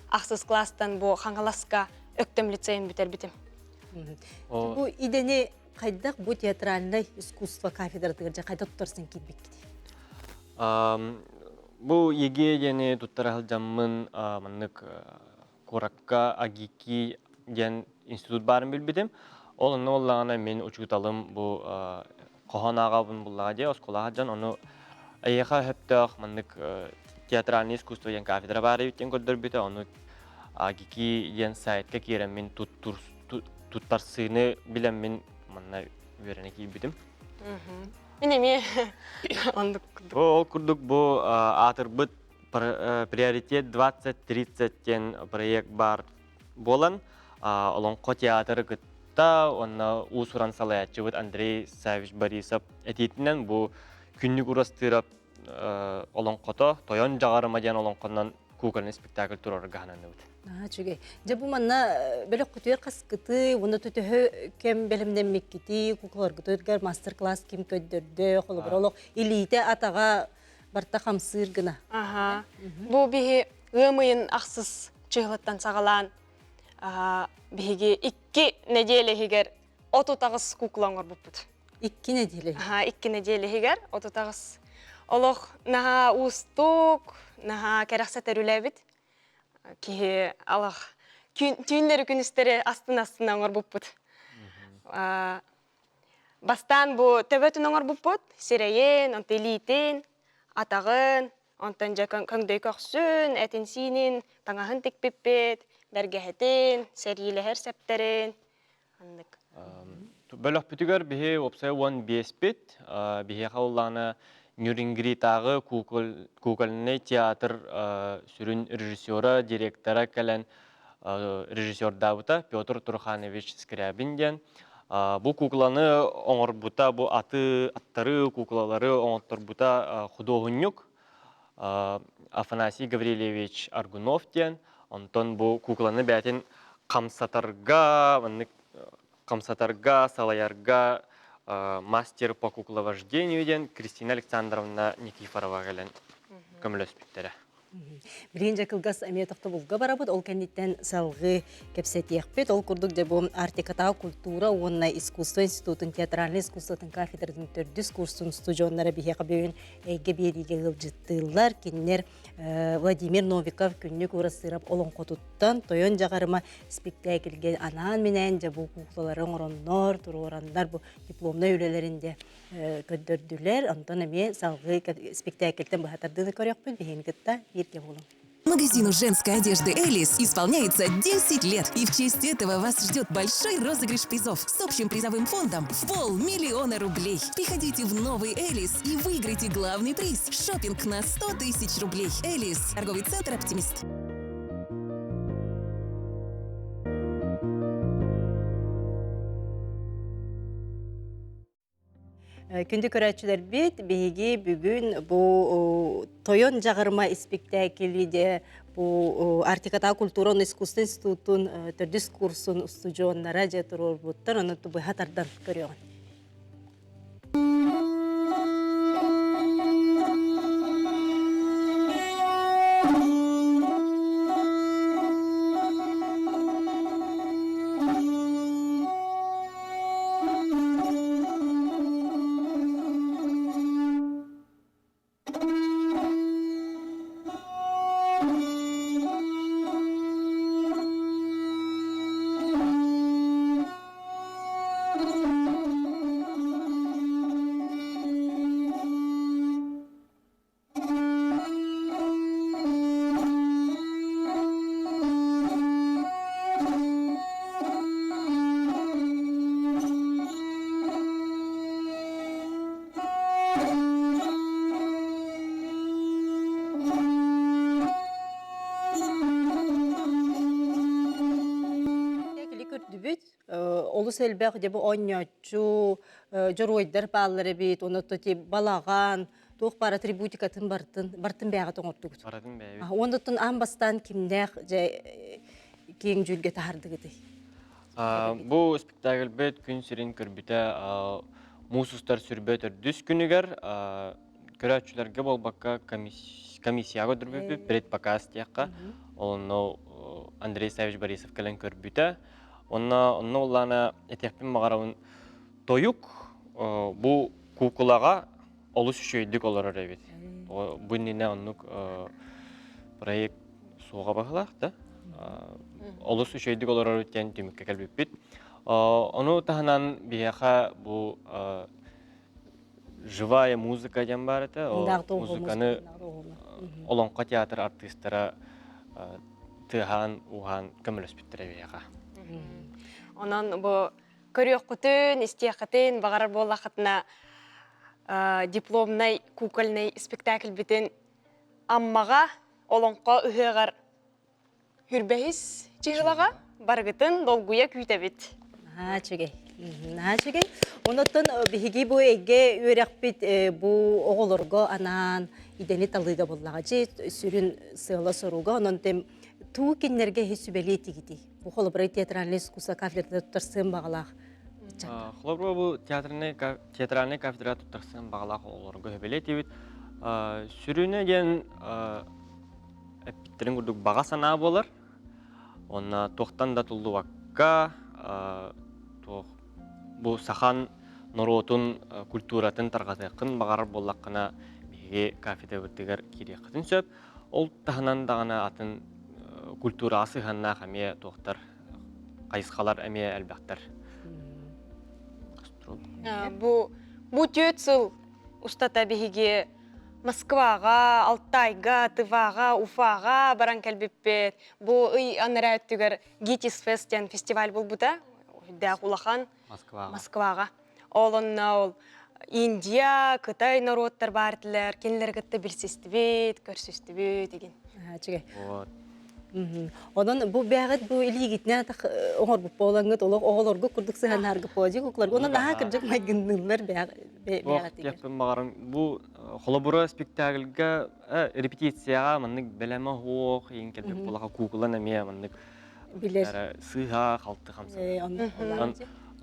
Ахсыс класстан бу Хаҥаласка Өктөм лицейин бүтэрбитим. Бу идэни хайдах бу театральнай искусство кафедратыгар дьэ хайдах туттарсан киирбиккитий? Бу ЕГЭ диэни туттара сылдьаммын маннык куоракка АГИКИ диэн институт баарын билбитим. Ол онно буоллаҕына мин учууталым бу хоһоон ааҕабын буллаҕа дии оскуолаҕа дьон ону эйиэхэ сөптөөх маннык театральное искусство диэн кафедра баар эбит диэн көрдөрбүтэ. Ону АГИКИ диэн сайтка киирэммин туттарсыыны билэммин манна үөрэнэ киирбитим. Мин эмиэ оннук курдук. Ол курдук бу аатырбыт Приоритет 2030 диэн проект баар буолан, Олоҥхо театры кытта уонна уус-уран салайааччыбыт Андрей Савич Борисов этиитинэн бу Күннүк Урастыырап олоҥхото Тойон Дьаҕарыма диэн олоҥхонон кукольный спектакль туруорарга сананныбыт. Үчүгэй. Дьэ бу манна бөлөхкүтүгэр хаскыты, уонна төһө кэм бэлэмнэммиккити, куклаларгытыгар мастер-класс ким көрдөрдө, холобура олох илиитэ атаҕа барта хамсыыр гына. Аха. Бу биһи ыам ыйын ахсыс чыһылыттан саҕалаан биһиги икки нэдиэлэ иһигэр 38 кукла оҥорбуппут. Икки нэдиэлэ. Аха, икки нэдиэлэ иһигэр 38. Олох наһаа уустук, наһаа кэрэхсэтэр үлэбит. Киһи алах түүннэри күнүстэри астына-астына оҥорбуппут. Бастаан бу төбөтүн оҥорбуппут, сирэйин, онтон илиитин, атаҕын, онтон дьэ көҥдөй көхсүн, этин-сиинин, таҥаһын тикпиппит, бэргэһэтин, сэриилэһэр сэптэрин, оннук. Бөлөхпүтүгэр биһи уопсайа 15-пит. Биһиэхэ улаана Нюрингритааҕы кукольный театр сүрүн режиссера, директора кэлэн режиссердаабыта Петр Турханович Скрябин диэн. Бу кукланы оҥорбута, бу аты, аттары, куклалары оҥотторбута худуоһунньук Афанасий Гаврильевич Аргунов диэн. Онтон бу кукланы бэйэтин хамсатарга, маннык хамсатарга, салайарга мастер по кукловождению диэн Кристина Александровна Никифорова кэлэн көмөлөспүттэрэ. Билигин дьэ кылгас эмиэ тохтобулга барабыт, ол кэнниттэн салгыы кэпсэтиэхпит. Ол курдук дьэ бу Арктикатааҕы культура уонна искусство институтун театральнай искусствотын кафедратын төрдүс курсун студеннара биһиэхэ бүгүн эйгэ биэриигэ ыалдьыттыыллар. Кинилэр Владимир Новиков Күннүк Уурастыырап олоҥхотуттан. туттан Тойон Дьаҕарыма спектакльгэ анаан-минээн дьэ бу куклалары оҥороннор, туруораннар бу дипломнай үлэлэрин дьэ көрдөрдүлэр. Онтон эмиэ салгыы спектакльтэн быһа тардыыны көрүөхпүт, биһигини кытта бииргэ буолуҥ. Магазину женской одежды «Элис» исполняется 10 лет. И в честь этого вас ждет большой розыгрыш призов с общим призовым фондом в полмиллиона рублей. Приходите в новый «Элис» и выиграйте главный приз – шопинг на 100 тысяч рублей. «Элис» – торговый центр «Оптимист». Күндү көрөөччүлэрбит, биһиги бүгүн бу Тойон Дьаҕарыма испиктээкили де бу Арктикатааҕы культура уонна искусство институтун төрдүс курсун устудьуоннара дьэ туруорбуттар, ону быһа тардан көрүөҕүн. Көрдүбүт олус элбэх дьэ бу оонньооччу дьоруойдар бааллар эбит онно ти балаҕан туох баар атрибутикатын бартын бартын бэйэҕит оҥордугут Барытын бэйэбит. Оннуттан аан бастаан кимнээх дьэ киэҥ дьүүлгэ таһардыгытый? Бу спектакльбит күн сирин көрбүтэ муус устар сүрбэ төрдүс күнүгэр көрөөччүлэргэ буолбакка комиссияҕа көрдөрбүппүт предпоказ диэххэ онно Андрей Савич Борисов кэлэн көрбүтэ онно онно улаана этиэхпин баҕарабын тойук бу куукулаҕа олус үчүгэйдик олорор эбит. Бу иннинэ оннук проект суоҕа баһылаах да. Олус үчүгэйдик олорор диэн түмүккэ кэлбиппит. Ону таһынан биһиэхэ бу живая музыка диэн баар этэ. Музыканы Олоҥхо театр артыыстара тыаһаан, ууһаан көмөлөспүттэрэ биһиэхэ. Онон бу көрүөххүтүн, истиэххитин баҕарар буоллаххытына дипломнай кукольнай спектакльбитин Аммаҕа Олоҥхо ыһыаҕар Хүрбэһис чыһылаҕа барыгытын долгуйа күүтэбит. Наһаа үчүгэй. Наһаа үчүгэй. Онуттан биһиги бу эйгэ үөрэхпит бу оҕолорго анаан идэни талыыга буллаҕа. Дьи сүрүн сыала-соруга. Онон тем туу кинилэргэ иһи сүбэлии тигитий. Бу холобура театральный искусство кафедрата туттарсыан баҕалаах ыччакка. Холобура бу театральный театральный кафедра туттарсыан баҕалаах оҕолорго сөбүлэтибит. Сүрүнэ диэн эппиттэрин курдук баҕа санаа буолар. Уонна туохтан да туллубакка туох бу сахан норуотун культуратын тарҕатыаххын баҕарар буоллаххына биһиги кафедрабытыгар киириэххитин сөп. Ол таһынан даҕаны атын культураҕа сыһыаннаах эмиэ туохтар хайысхалар эмиэ элбэхтэр. Бу бу түөрт сыл устата биһиги Москваҕа, Алтайга, Тываҕа, Уфаҕа баран кэлбиппит. Бу ый анараа өттүгэр ГИТИС Фест диэн фестиваль буолбута. Үрдээх улахан. Москваҕа. Москваҕа. Ол онно ол Индия, Кытай норуоттар баар этилэр. Кинилэри кытта билсистибит, көрсүстүбүт игин. Үчүгэй. Вот. Онон бу бэҕит бу илиигитинэн оҥорбут буолаҥҥыт олох оҕолорго курдук сыһанааргы поодьук кукларга онон наһаа кырдьык майгынныыллар Туох диэхпин баҕарым бу холобура спектакльга репетицияҕа маннык бэлэмэ суох иин кэлбит буолаха куукулан эмиэ маннык билэр сыыһа халты хамсанар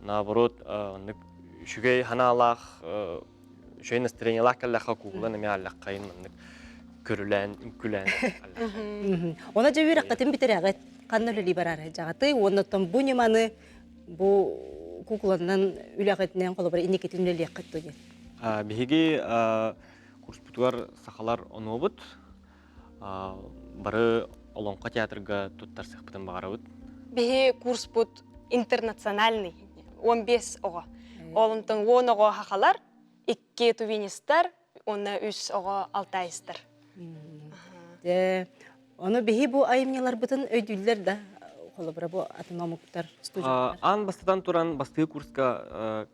наоборот оннук үчүгэй ханаалаах үчүгэй настроениелаах кэллэххэ куукулан эмиэ аллаххайын маннык көрүлээн үҥкүлээн Она дьэ үөрэххитин бүтэрэҕит ханна үлэлии бараары дьаҕатый уонна оттон бу ньыманы бу куукуланан үлэҕитинэн холобура инникитин үлэлиэххит дуо диэн Олоҥхо театрга туттарсыахпытын баҕарабыт. Биһи курспут интернациональный, 15 оҕо. Ол онтон 10 оҕо хахалар, 2 тувинистар, уонна үс оҕо алтайстар. Дьэ, ону биһи бу айымньыларбытын өйдүүллэр да, холобура бу атын омуктар студенттар. Аан бастатан туран бастыы курска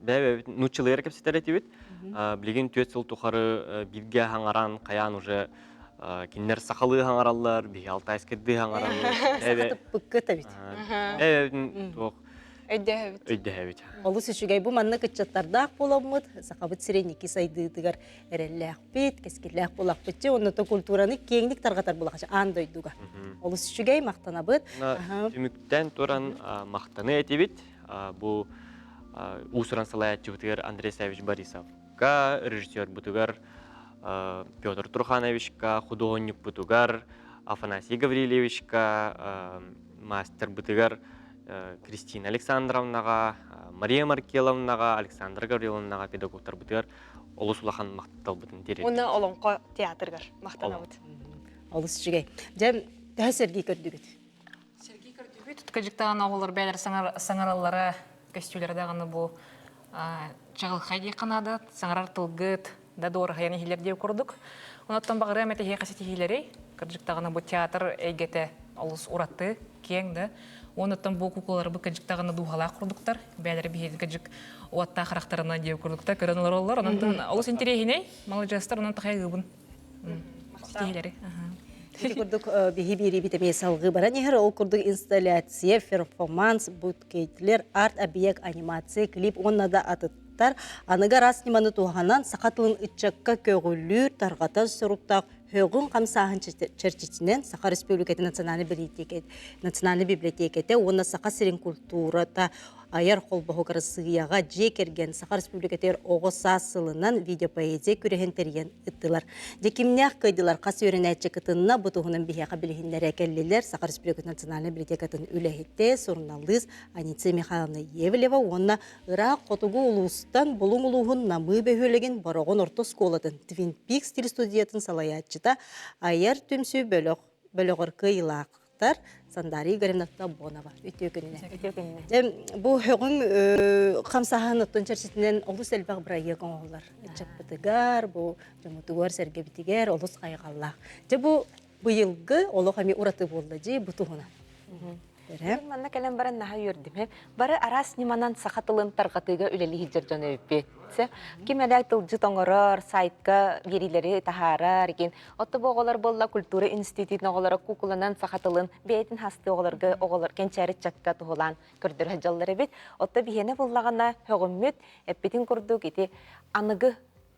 бэйэ-бэйэбит нууччалыйар кэпсэтэр этибит. Билигин түөрт сыл тухары бииргэ хаҥаран, хайаан уже кинилэр сахалыы хаҥараллар, биһи алтайскайдыы хаҥараллар. Сахатыппыккыт эбит. Бэйэбитин туох Өйдөһөбүт. Өйдөһөбүт. Олус үчүгэй бу маннык ыччаттардаах буоламмыт, Сахабыт сирин икки сайдыытыгар эрэллээхпит, кэскиллээх буолахпыт. Дьэ, онно культураны киэҥник тарҕатар буолахчы аан дойдуга. Олус үчүгэй, махтанабыт. Түмүктэн туран махтаны этибит. Бу уус-уран салайааччыбытыгар Андрей Савич Борисовка, режиссербутугар Петр Трухановичка, худуоһунньукпутугар Афанасий Гаврильевичка, мастербытыгар Кристина Александровнаҕа, Мария Маркеловнаҕа, Александра Гавриловнаҕа педагогтарбытыгар олус улахан махталбытын тириэрдибит. Уонна Олоҥхо театрыгар махтанабыт. Олус үчүгэй. Дьэ, төһө сэргии көрдүгүт? Сэргии көрдүбүт. Кыдьыктаан оҕолор бэйэлэр саҥараллара, көстүүлэрэ даҕаны бу чаҕылхай диэххэ наада, саҥарар тылгыт да дуораһыйан иһиллэр диэх курдук. Онон баҕарыам этэ эһиэхэ ситиһиилэри. Кырдьык даҕаны бу театр эйгэтэ олус ураты, киэҥ да. Онуттан бу куукулаларбыт кырдьык даҕаны дууһалаах курдуктар. Бэйэлэрэ биһиги кырдьык уоттаах харахтарынан диэх курдуктар көрөн олороллор. Онон олус интэриэһинэй, маладьыастар, онон тахайыыбын. Ситиһиилэри. Ити курдук биһи биэриибит эмиэ салгыы баран иһэр. Ол курдук инсталляция, перформанс, буткейтлер, арт-объект, анимация, клип уонна да атыттар аныгы араас ньыманы туһанан саха тылын ыччакка көҕүлүүр, тарҕатар соруктаах һөҕүн хамсааһын чэрчитинэн Саха Республикатын национальнай национальнай библиотеката уонна Саха сирин культурата айар холбоһук Арассыыйаҕа дьиэ кэргэн Саха Республикатыгар оҕо саас сылынан видеопоэзия күрэһин тэрийэн ыттылар. Дьэ кимнээх кыайдылар хас үөрэнээччи кытынна бу туһунан биһиэхэ билиһиннэрэ кэллилэр Саха Республикатын национальнай библиотекатын үлэһитэ, суруналыыс Аниция Михайловна Евлева уонна ыраах хотугу улуустан Булуҥ улууһун Намыы бөһүөлэгин Бороҕон орто оскуолатын Twin Peaks телестудиятын салайааччыта айар түмсүү бөлөх бөлөҕөр кыайыылаах Тар Сандария Игоревна Тобонова. Үтүө күнүнэн. Үтүө күнүнэн. Дьэ, бу һөҕүҥ хамсааһын оттон чэрчитинэн олус элбэх бырайыак оҥоһуллар. Ыччаппытыгар, бу дьоммутугар, сэргэбитигэр олус хайҕаллаах. Дьэ, бу быйылгы олох эмиэ ураты буолла дии бу туһунан. Мин манна кэлэн баран наһаа үөрдүм. Бары араас ньыманан саха тылын тарҕатыыга үлэлии сылдьар дьон эбиппит. Ким эрэ тылдьыт оҥорор, сайтка биэриилэри таһаарар, ким Отто бу оҕолор буолла культура институтун оҕолоро куукуланан саха тылын бэйэтин хасты оҕолорго оҕолор кэнчээри ыччакка туһулаан көрдөрө сылдьаллар эбит. Отто биһиэнэ буллаҕына һөҕүммүт, эппитин курдук ити аныгы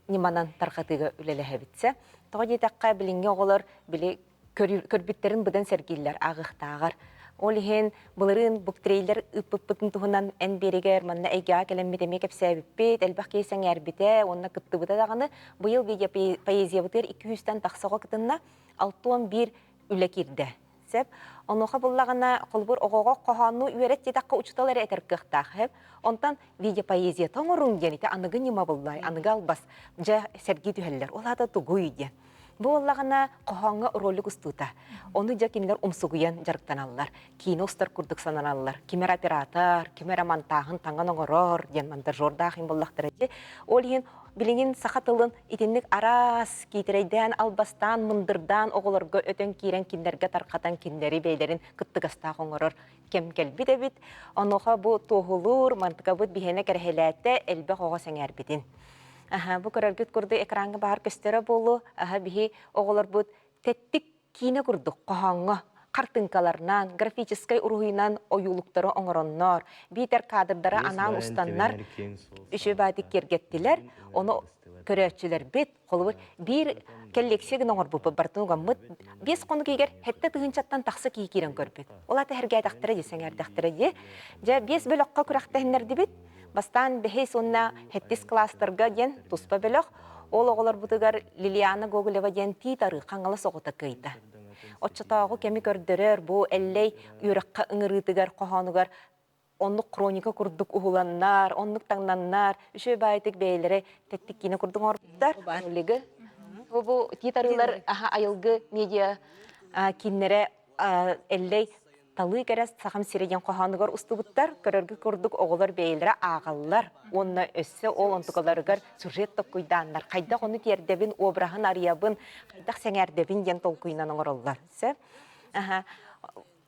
ньыманан тарҕатыыга үлэлэһэбитсэ. Тоҕо диэтэххэ билиҥҥи оҕолор били көрбүттэрин быдан сэргииллэр ааҕыахтааҕар. Ол иһин былырыын буктрейлер ыыппыппытын туһунан эн биэригэр манна эйгэҕэ кэлэммит эмиэ кэпсээбиппит, элбэх киһи сэҥээрбитэ уонна кыттыбыта даҕаны. Быйыл видеопоэзиябытыгар 200-тэн тахса оҕо кытынна, 61 үлэ киирдэ. Сөп. Онуоха буллаҕына, холобур, оҕоҕо хоһоонну үөрэт диэтэххэ учуутал эрэ этэр кыахтаах. Сөп. Онтон видеопоэзията оҥоруҥ диэн ити аныгы ньыма буллай, аныгы албас. Дьэ, сэргии түһэллэр. Ол аата тугуй диэн. Бу буоллаҕына хоһооҥҥо ролик устуута. Ону дьэ кинилэр умсугуйан дьарыктаналлар. Киинэ устар курдук сананаллар. Ким эрэ оператор, ким эрэ монтааһын таҥан оҥорор диэн монтажердаах им буоллахтара дии. Ол иһин билигин саха тылын итинник араас киитэрэйдээн, албастаан, мындырдаан оҕолорго өтөн киирэн кинилэргэ тарҕатан кинилэри бэйэлэрин кыттыгастаах оҥорор кэм кэлбит эбит. Онуоха бу туоһулуур мантыкабыт биһиэнэ кэрэһэлээтэ элбэх оҕо сэҥээрбитин. Аха, бу көрөргүт курдук экраҥҥа баар көстөрө буолуо. Аха, биһи оҕолорбут тэттик киинэ курдук хоһооҥҥо хартыҥкаларынан, графическай уруһуйунан ойуулуктары оҥороннор, биитэр кадрдары анаан устаннар үчүгэй баайдык киэргэттилэр. Ону көрөөччүлэрбит, холобур, биир коллекция гына оҥорбуппут барытын угаммыт 5 хонук иһигэр 7 тыһыынчаттан тахса киһи киирэн көрбүт. Ол аата сэргээтэхтэрэ дии, сэҥээрдэхтэрэ дии. Дьэ, биэс бөлөххө күрэхтэһиннэрдибит. Бастаан бэһис уонна сэттис кылаастарга диэн туспа бөлөх. Ол оҕолорбутугар Лилиана Гоголева диэн Тиит Арыы Хаҥалас оҕото кыайда. Оччотооҕу кэми көрдөрөр бу Эллэй үөрэххэ ыҥырыытыгар хоһоонугар оннук хроника курдук уһуланнар, оннук таҥнаннар, үчүгэй баайытык бэйэлэрэ тэттик киинэ курдук оҥорбуттар. Бу Тиит Арыылар аха айылгы медиа Киннэрэ Эллэй талыы кэрэ Сахам сирэ диэн хоһоонугар устубуттар. Көрөргө курдук оҕолор бэйэлэрэ ааҕаллар уонна өссө ол онтукаларыгар сюжет толкуйдааннар хайдах ону тиэрдэбин, обраһын арыйабын, хайдах сэҥээрдэбин диэн толкуйунан оҥороллор. Сөп.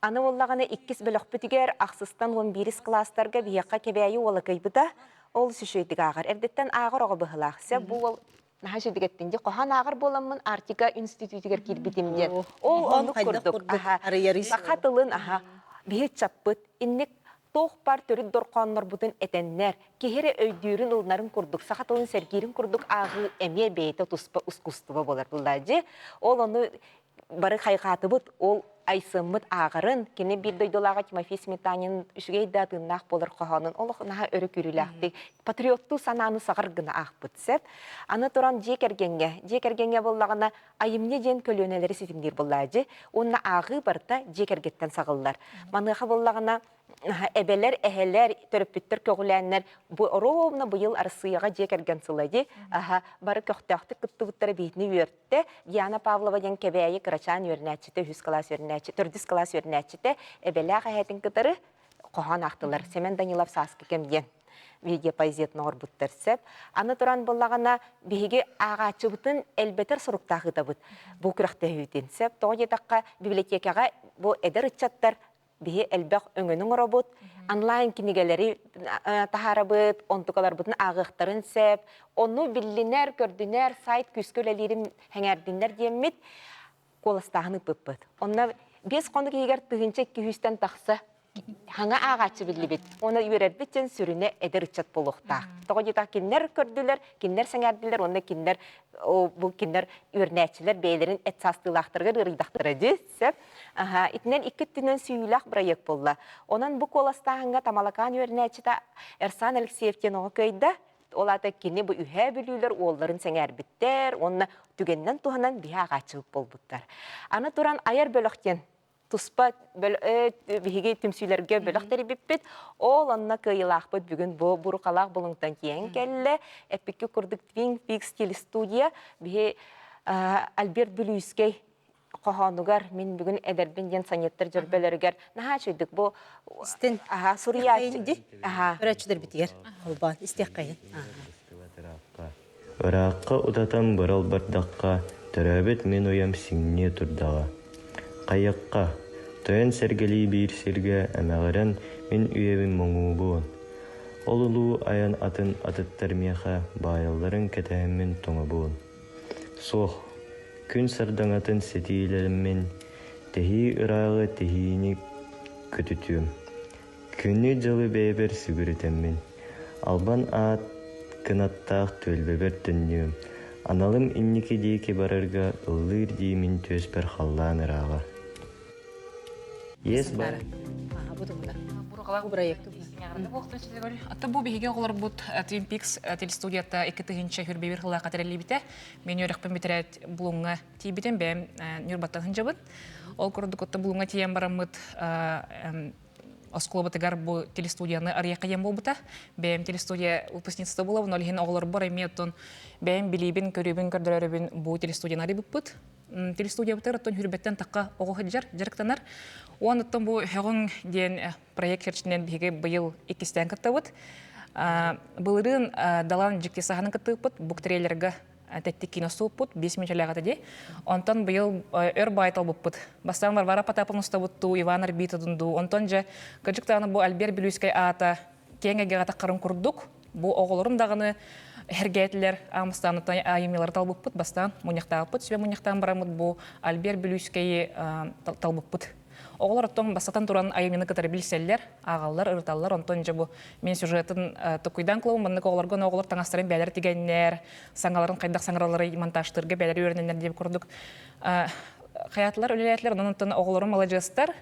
Аны буоллаҕына иккис бөлөхпүтүгэр ахсыстан 11-ис кылаастарга биһиэхэ Кэбээйи уола кыайбыта. Ол үчүгэйдик ааҕар. Эрдэттэн ааҕар оҕо быһыылаах. Сөп бу уол наһаа үчүгэйдик эттин дии. Хоһоон ааҕар буоламмын Арктика институтугар киирбитим диэн. Ол оннук курдук саха тылын аха биһи ыччаппыт инник туох баар төрүт дорҕооннорбутун этэннэр, киһи эрэ өйдүүрүн ылынарын курдук, саха тылын сэргиирин курдук ааҕыы эмиэ бэйэтэ туспа ускуустуба буолар буллаадьы. Ол ону бары хайҕаатыбыт, ол Айсыммыт ааҕарын, кини биир дойдулааҕа Тимофей Сметанин үчүгэй да тыыннаах буолар хоһоонун олох наһаа өрө күүрүүлээхтик патриоттуу санааны саҕар гына аахпыт сөп. Аны туран дьиэ кэргэҥҥэ, дьиэ кэргэҥҥэ буоллаҕына айымньы диэн көлүөнэлэри ситимниир буоллаадьы уонна ааҕыы барыта дьиэ кэргэттэн саҕыллар. Маныаха буоллаҕына эбэлэр, эһэлэр, төрөппүттэр көҕүлээннэр бу ровно быйыл Арассыыйаҕа дьиэ кэргэн сыла дии. Аха, бары көхтөөхтүк кыттыбыттара биһитини үөртэ. Диана Павлова диэн Кэбээйи кырачаан үөрэнээччитэ, үһүс кылаас үөрэнээччи, төрдүс кылаас үөрэнээччитэ эбэлээх эһэтин кытары хоһоон аахтылар. Семен Данилов «Сааскы кэм» диэн видеопоэзиятын оҥорбуттар сөп. Аны туран буоллаҕына, биһиги ааҕааччыбытын элбэтэр соруктаах ыытабыт бу күрэхтэһиибитин. Сөп. Тоҕо диэтэххэ, библиотекаҕа бу эдэр ыччаттар биһи элбэх өҥөнү оҥоробут, онлайн кинигэлэри таһаарабыт, онтукаларбытын ааҕыахтарын сөп. Ону биллинэр, көрдүнэр, сайт күүскэ үлэлиирин сэҥээрдиннэр диэммит куоластааһын ыыппыппыт. Онно 5 хонук иһигэр 1200-тэн тахса хаҥа ааҕааччы биллибит. Уонна үөрэрбит диэн сүрүнэ эдэр ыччат буолуохтаах. Тоҕо диэтэх кинилэр көрдүлэр, кинилэр сэҥээрдилэр уонна кинилэр бу кинилэр үөрэнээччилэр бэйэлэрин эт саастыылаахтарыгар ыарыйдахтара дии сөп. Аха, итинэн икки өттүнэн сүүйүүлээх бырайыак буолла. Онон бу куоластааһыҥҥа Тамалакаан үөрэнээччитэ Эрсан Алексеев диэн оҕо кыайда. Ол аата кини бу үһээ бүлүүлэр уолларын сэҥээрбиттэр уонна түгэнинэн туһанан биһи ааҕааччыбыт буолбуттар. Аны туран айар бөлөх диэн туспа биһиги түмсүүлэргэ бөлөх тэрийбиппит. Ол онно кыайыылаахпыт бүгүн бу Бурукалаах Булуҥтан тиийэн кэллэ. Эппикки курдук Twin Peaks телестудия биһи Альберт Бүлүүскэй хоһоонугар мин бүгүн эдэрбин диэн саньыттар дьөрбөлөрүгэр наһаа үчүгдүк бу истин аха суруйааччы аха көрөөччүлэрбитигэр холбоон истиэххэйин Ыраахха утатан бырал бардахха, төрөөбүт мин уйам сиҥниэ турдаҕа. Хайыахха, тойон сэргэлии биир сиргэ эмэҕирэн мин үйэбин моҥуубун. Ол улуу айан атын атыттар миэхэ баайалларын кэтэһэммин тоҥобун. Суох, күн сардаҥатын ситиилэриммин, тэһии ырааҕы тэһиини көтүтүөм. Күнү-дьылы бэйэбэр сүгүрүтэммин, албан аат кынаттаах түөлбэбэр төннүөм, аналым инники диэки барарга ыллыыр дии мин түөспэр халлаан ырааҕа. Есть бар. Ата бу биһиги оҕолорбут Twin Peaks телестудията 2021 сыллаахха тэриллибитэ. Мен үөрэхпин бүтэрээт Булуҥҥа тиийбитим, бэйэм Ньурбаттан сылдьабын. Ол курдук отто Булуҥҥа тиийэн бараммыт оскуолабытыгар бу телестудияны арыйахха диэн буолбута. Бэйэм телестудия выпускницата буолабын, ол иһин оҕолорбор эмиэ оттон бэйэм билиибин, көрүүбүн көрдөрөрүбүн бу телестудияны арыйбыппыт. Телестудиябытыгар оттон хүрбэттэн тахха оҕо сылдьар, дьарыктанар. Уон оттон бу Һөҕүҥ диэн проект чэрчитинэн биһиги быйыл иккистээн кыттабыт. Былырыын Далан дьикти саһанын кыттыыппыт, буктрейлерга тэттик киинэ устубуппут, 5 мүнүүтэлээх этэ дии. Онтон быйыл өр баай талбыппыт. Бастаан Варвара Потаповна устабыт дуу, Иван Арбитовдун дуу. Онтон дьэ, кырдьык даҕаны бу Альберт Бүлүүскэй аата киэҥ эйгэҕэ таххарын курдук, бу оҕолорум даҕаны эргээтилэр Аамыстааныттан айымньылары талбыппыт, бастаан мунньахтаабыппыт, сүбэ мунньахтаан бараммыт бу Альберт Бүлүүскэйи талбыппыт. Оҕолор оттон бастатан туран айымньыны кытары билсэллэр, ааҕаллар, ырыталлар. Онтон дьэ бу мин сюжетын токуйдаан кылабын маннык оҕолорго оҕолор таҥастарын бэйэлэр тигэннэр, саҥаларын хайдах саҥараллары монтажтыырга бэйэлэр үөрэнэннэр диэбит курдук хаятылар үлэлээтилэр. Онон оттон оҕолорум маладьыастар.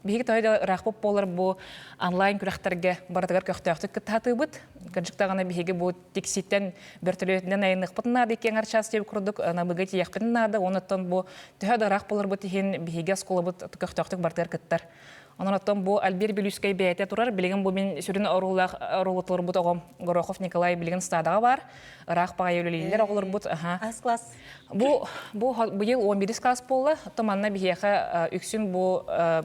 Биһиги төһө да ыраахпыт буолар бу онлайн күрэхтэргэ барытыгар көхтөөхтүк кыттаһатыыбыт. Кырдьык даҕаны биһиги бу тикситтэн бөртөлүөтүнэн айанныахпытын наада икки аҥар чаас диэбит курдук Намыга тиийиэхпитин наада. Онон бу төһө да ыраах буоларбыт иһин биһиги оскуолабыт көхтөөхтүк барытыгар кыттар. Онон оттон бу Альбер Бүлүүскэй бэйэтэ турар. Билигин бу мин сүрүн оруулаах оруулутуларбыт оҕом Горохов Николай билигин стадаҕа баар. Ыраах баҕайы үлэлииллэр оҕолорбут. Аха. Ас класс. Бу бу быйыл 11 класс буолла. Оттон манна биһиэхэ үксүн бу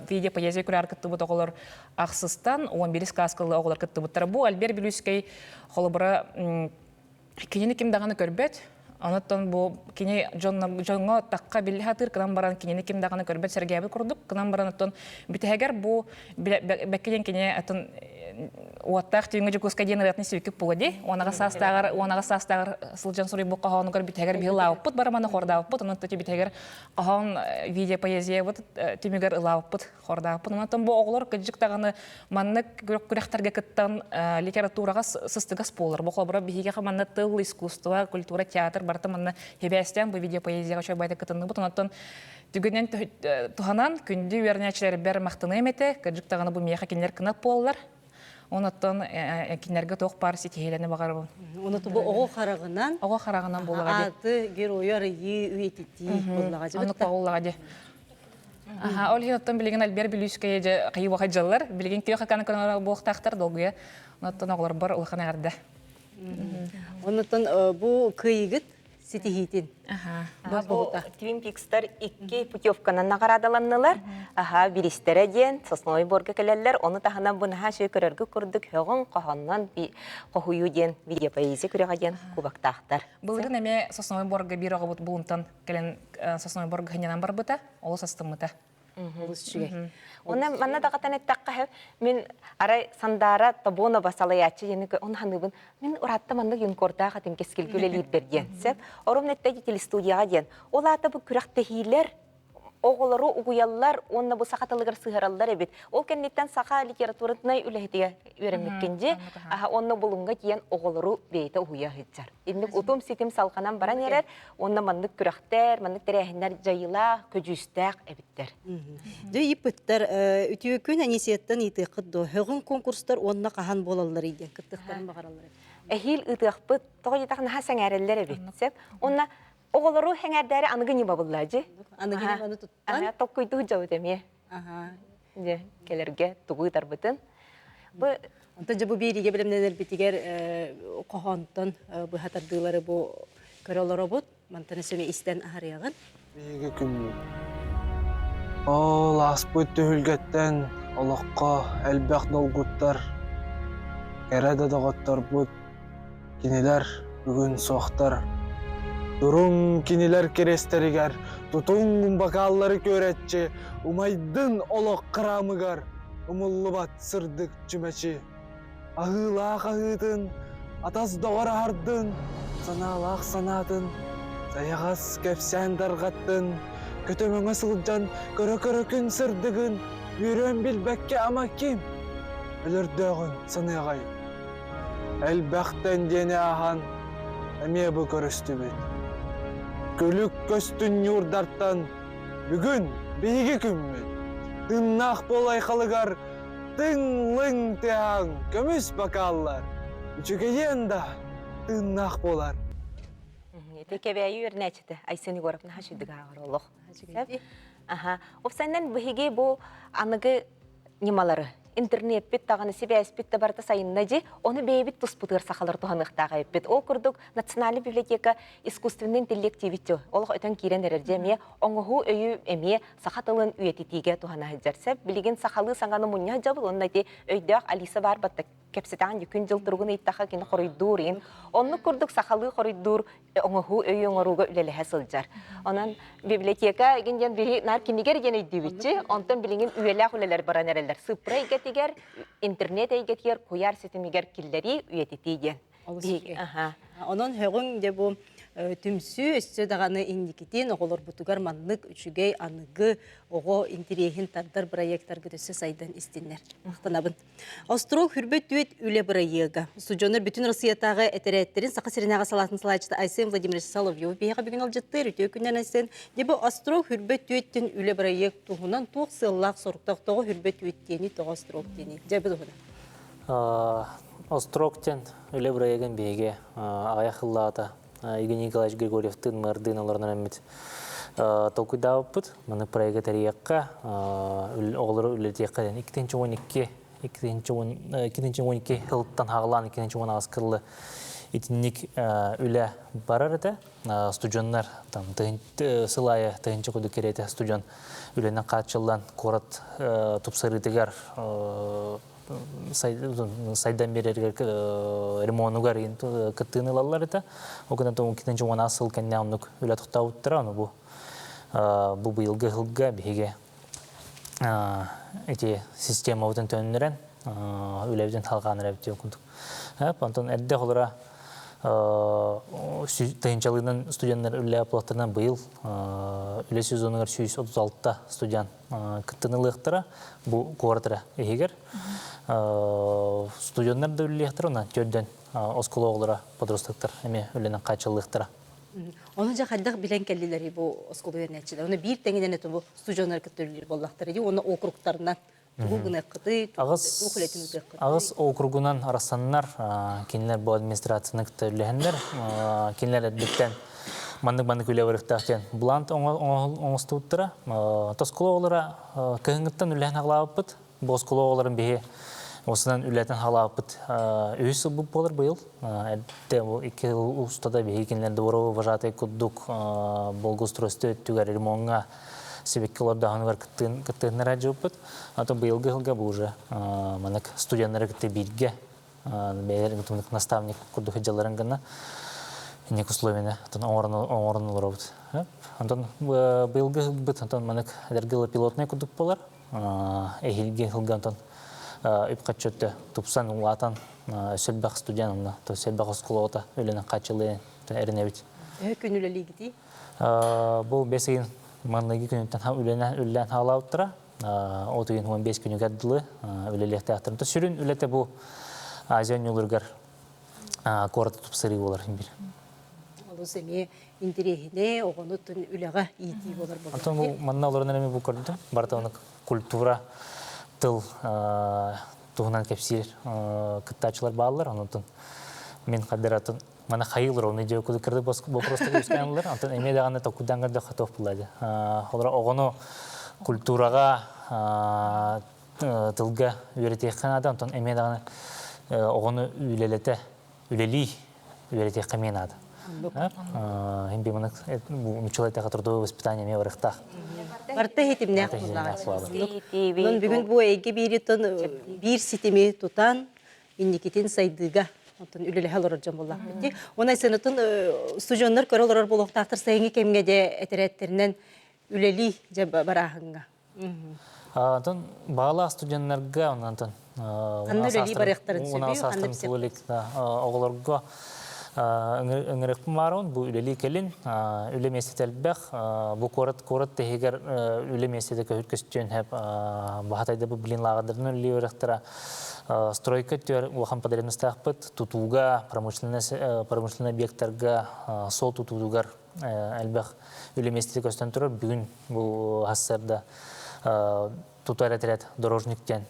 видео поэзия күрээр кыттыбыт оҕолор ахсыстан 11 класс кылы оҕолор кыттыбыттара. Бу Альбер Бүлүүскэй холобура кинини ким даҕаны көрбөт. Онуттан бу кини дьоҥҥо тахха биллэ сатыыр кынан баран кинини ким даҕаны көрбөт сэргээбит курдук кынан баран оттон бүтэһигэр бу бэккэ диэн кини атын уоттаах түүҥҥү Дьокуускай диэн ырыатын сүүкүк була дии. Уонаҕа саастааҕар уонаҕа саастааҕар сылдьан суруйбут хоһоонугар бүтэһигэр биһи ылаабыппыт бараманы хордаабыппыт онон бүтэһигэр хоһоон видеопоэзиябыт түмүгэр ылаабыппыт хордааппын. Онтон бу оҕолор кырдьык даҕаны маннык күрэхтэргэ кыттан литератураҕа сыстыгас буолар. Бу холобура биһиэхэ манна тыл, искусство, культура, театр барыта манна хибээстээн бу видеопоэзияҕа үчүгэй кытынныбыт. Онтон түгэнэн туһанан күндү үөрэнээччилэрбэр махтаныам этэ. Кырдьык даҕаны бу миэхэ кинилэр кынат буоллар. Онуттан кинилэргэ туох баар ситиһиилэни баҕарабын. Ону бу оҕо хараҕынан оҕо хараҕынан буоллаҕа дии. Ааты геройу арыйыы үйэтитии буоллаҕа дии. Оннук буоллаҕа дии. Аха, ол иһин оттон билигин Альбер Бүлүүскэйэ дьэ хайыы дьаллар. Билигин күөх аканы көрөн буолуохтаахтар долгуйа. Оттон оҕолорбор улахан эҕэрдэ. Оннуттан бу кыайыгыт ситиһиитин. Аха. Бу Twin Peaks-тар икки путевканан наҕараадаланнылар. Аха, биристэрэ диэн Сосновый Борга кэлэллэр. Ону таһынан бу наһаа үчүгэй көрөргө курдук һөҕүн хоһоннон хоһуйуу диэн видеопоэзия күрэҕэ диэн кубоктаахтар. Былырын эмиэ Сосновый Борга биир оҕобут булунтан кэлэн Сосновый Борга хынньанан барбыта, олус астыммыта. Олус үчүгэй. Онно манна даҕатан эттэххэ, мин арай Сандаара Тобонова салайааччы диэни он ханыыбын, мин уратта маннык юнкордаах этим кэскилгэ үлэлиирбэр диэн. Сөп. Орум нэтте телестудияҕа диэн. Ол аата бу күрэхтэһиилэр оҕолору угуйаллар уонна бу саха тылыгар сыһараллар эбит. Ол кэнниттэн саха литературатынай үлэһитигэр үөрэммиккин дьи, аха онно булуҥҥа тиийэн оҕолору бэйэтэ уһуйа сылдьар. Инник утум-ситим салҕанан баран эрэр уонна маннык күрэхтэр, маннык тэрээһиннэр дьайыылаах, көдьүүстээх эбиттэр. Дьэ ыйыппыттар, үтүө күн Анисияттан ыйытыаххыт дуо? Һөҕүн конкурстар уонна хаһан буолалларый диэн кыттыахтарын баҕараллар эбит. Эһиил ыытыахпыт, тоҕо диэтэххэ наһаа сэҥээрэллэр эбит. Сөп. Уонна оҕолору сэҥээрдээри аныгы ньыма буллаа дьи. Аныгы ньыманы туттан. Толкуйдуу дьабыт эмиэ. Дьэ, кэлэргэ тугу ыытарбытын. Бу Онтон дьэ бу биэриигэ бэлэмнэнэрбитигэр хоһоонтон быһа тардыылары бу көрө олоробут. Мантан өссө истэн аһарыаҕын. Биһиги күммүт. Ол ааспыт түһүлгэттэн олоххо элбэх долгуттар, кэрэ да доҕотторбут Кинилэр бүгүн суохтар. Туруҥ кинилэр кириэстэригэр, тутуҥ бакааллары күөрэччи, умайдын олох храмыгар, умуллубат сырдык чүмэчи. Аһыылаах аһыытын, атас доҕор аһардын, санаалаах санаатын, сайаҕас кэпсээн тарҕаттын, көтөмөҥө сылдьан көрө-көрө күн сырдыгын, үөрүөн билбэккэ ама ким өлөрдөөҕүн саныаҕай. Элбэхтэн диэни ааһан эмиэ бу көрүстүбүт. Күлүк көстүн ньуурдартан бүгүн биһиги күммүт. Тыыннаах буол айхалыгар тыҥ-лыҥ тыаһаҥ көмүс бакааллар. Үчүгэйиэн да тыыннаах буолар. Ити Кэбээйи үөрэнээччитэ Айсен Егоров наһаа үчүгдүк ааҕар олох. Аха. Опсайынан биһиги бу аныгы ньымалары интернеппит даҕаны сибээспит да барыта сайынна дьи ону бэйэбит туспутугар сахалар туһаныахтаах эбиппит ол курдук национальный библиотека искусственный интеллект диэбит олох өтөн киирэн эрэр дьэ эмиэ оҥоһуу өйү эмиэ саха тылын үйэтитиигэ туһана сылдьар сөп билигин сахалыы саҥаны мунньа сылдьабыт уонна ити өйдөөх Алиса баар батта кэпсэтэҕин күн-дьыл туругун ыйыттахха кини хоруйдуур иин оннук курдук сахалыы хоруйдуур оҥоһуу өйү оҥорууга үлэлэһэ сылдьар. Онон библиотека игин диэн биһи наар кинигэр диэн өйдүүбүтчи, онтон билигин үйэлээх үлэлэр баран эрэллэр. Сыппыра эйгэтигэр, интернет эйгэтигэр, куйаар ситимигэр киллэрии, үйэтитии диэн. Онон һөҕүҥ дьэ бу түмсүү өссө даҕаны инникитин оҕолорбутугар маннык үчүгэй аныгы оҕо интириэһин тардар проектаргыт өссө сайдан истиннэр. Махтанабын. Острог хүрбэт түөт үлэ бырайыага. Устудьуоннар бүтүн Россиятааҕы этэрээттэрин Саха сиринээҕи салаатын салайааччыта Айсен Владимирович Соловьев биһиэхэ бүгүн алдьыттыыр үтүө күннэн Айсен. Дьэ бу Острог хүрбэт түөттүн үлэ бырайыак туһунан туох сыаллаах соруктаах тоҕо хүрбэт түөт диэни тоҕо Острог диэни дьэ бу туһунан. Острог диэн үлэ бырайыагын биһиги аҕыйах сыллааҕыта Евгений Николаевич Григорьевтыын мыардыын олорон эрэммит. толкуйдаабыппыт. Маны проекты тэрийиэххэ, оҕолору үлэлэтиэххэ диэн 2012 2012 сылтан хаалаан 2018 кыллы итинник үлэ барар этэ. Студеннар там сыл аайы тыһынча курдук кэриэтэ студент үлэнэн хааччыллан куорат тупсарыытыгар сайдан биэрэригэр ремонугар кыттыыны ылаллар этэ. Ол гынан 2010 сыл кэннэ оннук үлэ тохтообуттара. Ону бу бу быйылгы сылга биһиги ити системабытын төннөрөн үлэбитин халҕаан эрэбит диэн курдук. Онтон эрдэ холура тыһыынчалыынан студеннар үлэ оплаттарынан быйыл үлэ сезонугар 136 студент кыттыны ылыахтара бу куорат эрэ иһигэр. Студеннар да үлэлиэхтэрэ, онон төрдөн оскуола оҕолоро подростактар эмиэ үлэнэн хааччыллыахтара. Ону дьэ хайдах билэн кэллилэр бу оскуола үөрэнээччилэр? Оны биир тэҥинэн это бу студеннар кытта үлэлиир буоллахтара дии, уонна округтарынан тугу гыныаххытый, туох үлэтин ыытыаххытый? Аҕыс округунан арахсаннар, кинилэр бу администрацияны кытта үлэһэннэр, кинилэр эрдэттэн маннык-маннык үлэ барыахтаах диэн блант оҥостубуттара. Оскуола оҕолоро кыһыҥҥыттан үлэһэн аҕалаабыппыт. Бу оскуола оҕолорун биһи осунан үлэтин хаалаабыппыт үһүс сылбыт буолар быйыл. Эрдэ бу икки сыл устата биһиги кинилэр дворовый вожатый курдук благоустройство өттүгэр ремоҥҥа сибикки олордооһунугар кыттыһыннара дьылпыт. Ато быйылгы сылга бу уже манык студеннары кытта бииргэ бэйэлэрин наставник курдук сылдьалларын гына инник условияны оҥорон олоробут. Онтон быйылгы сылбыт онтон манык эдэрги пилотный курдук буолар. Эһиилги сылга онтон үп-харчы өттө тупсан, улаатан өссө элбэх студент онно, то есть элбэх оскуолаҕа үлэнэн хааччыллыан эрэнэбит. Төһө күн үлэлиигитий? Бу бэс ыйын маҥнайгы күнүттэн үлэнэн үлэлээн хаалаабыттара. От ыйын 15 күнүгэр дылы үлэлиэхтээхтэр. Сүрүн үлэтэ бу Азия оонньууларыгар куораты тупсарыы буолар бир. Олус эмиэ интэриэһинэй, оҕону үлэҕэ иитии буолар буолар. Антон бу манна олорон эрэ бу көрдүм. Барыта оны культура, тыл туһунан кэпсиир кыттааччылар бааллар. Онон мин хаддаратын мана хайылар оны дьэ кырды вопростар үскәнлер. Антон эмиэ даҕаны токудан көрдө хатох булады. Олора оҕону культураҕа тылга үөрэтиэххэ наада, онтон эмиэ даҕаны оҕону үлэлэтэ, үлэлии үөрэтиэххэ эмиэ наада. Хин би маны нуччалай тэхэ трудовое воспитание эмиэ барыхтаах. Барыта иһитимнээх буоллаҕа. Онон бүгүн бу эйгэ бииритин биир ситими тутан инникитин сайдыыга онтон үлэлэһэ олорор дьон буоллахпыт дии. Онон сынытын студеннар көрө олорор буолуохтаахтар сайыҥҥы кэмҥэ дьэ этэрээттэринэн үлэлии дьэ барааһыҥҥа. Антон баҕалаах студеннарга онтон Ханна үлэлии барыахтарын сөбүй, ханна оҕолорго ыҥырыкпын баарабын бу үлэлии кэлин үлэ миэстэтэ элбэх бу куорат куорат тэһигэр үлэ миэстэтэ көһүт көстүөн сөп баһатайда бу блин лааҕырдарынан үлэлии барыахтара стройка өттүгэр улахан потребностаахпыт тутууга промышленный объектарга суол тутуутугар элбэх үлэ миэстэтэ көстөн турар. Бүгүн бу сарсыарда тутар этэрээт дорожник диэн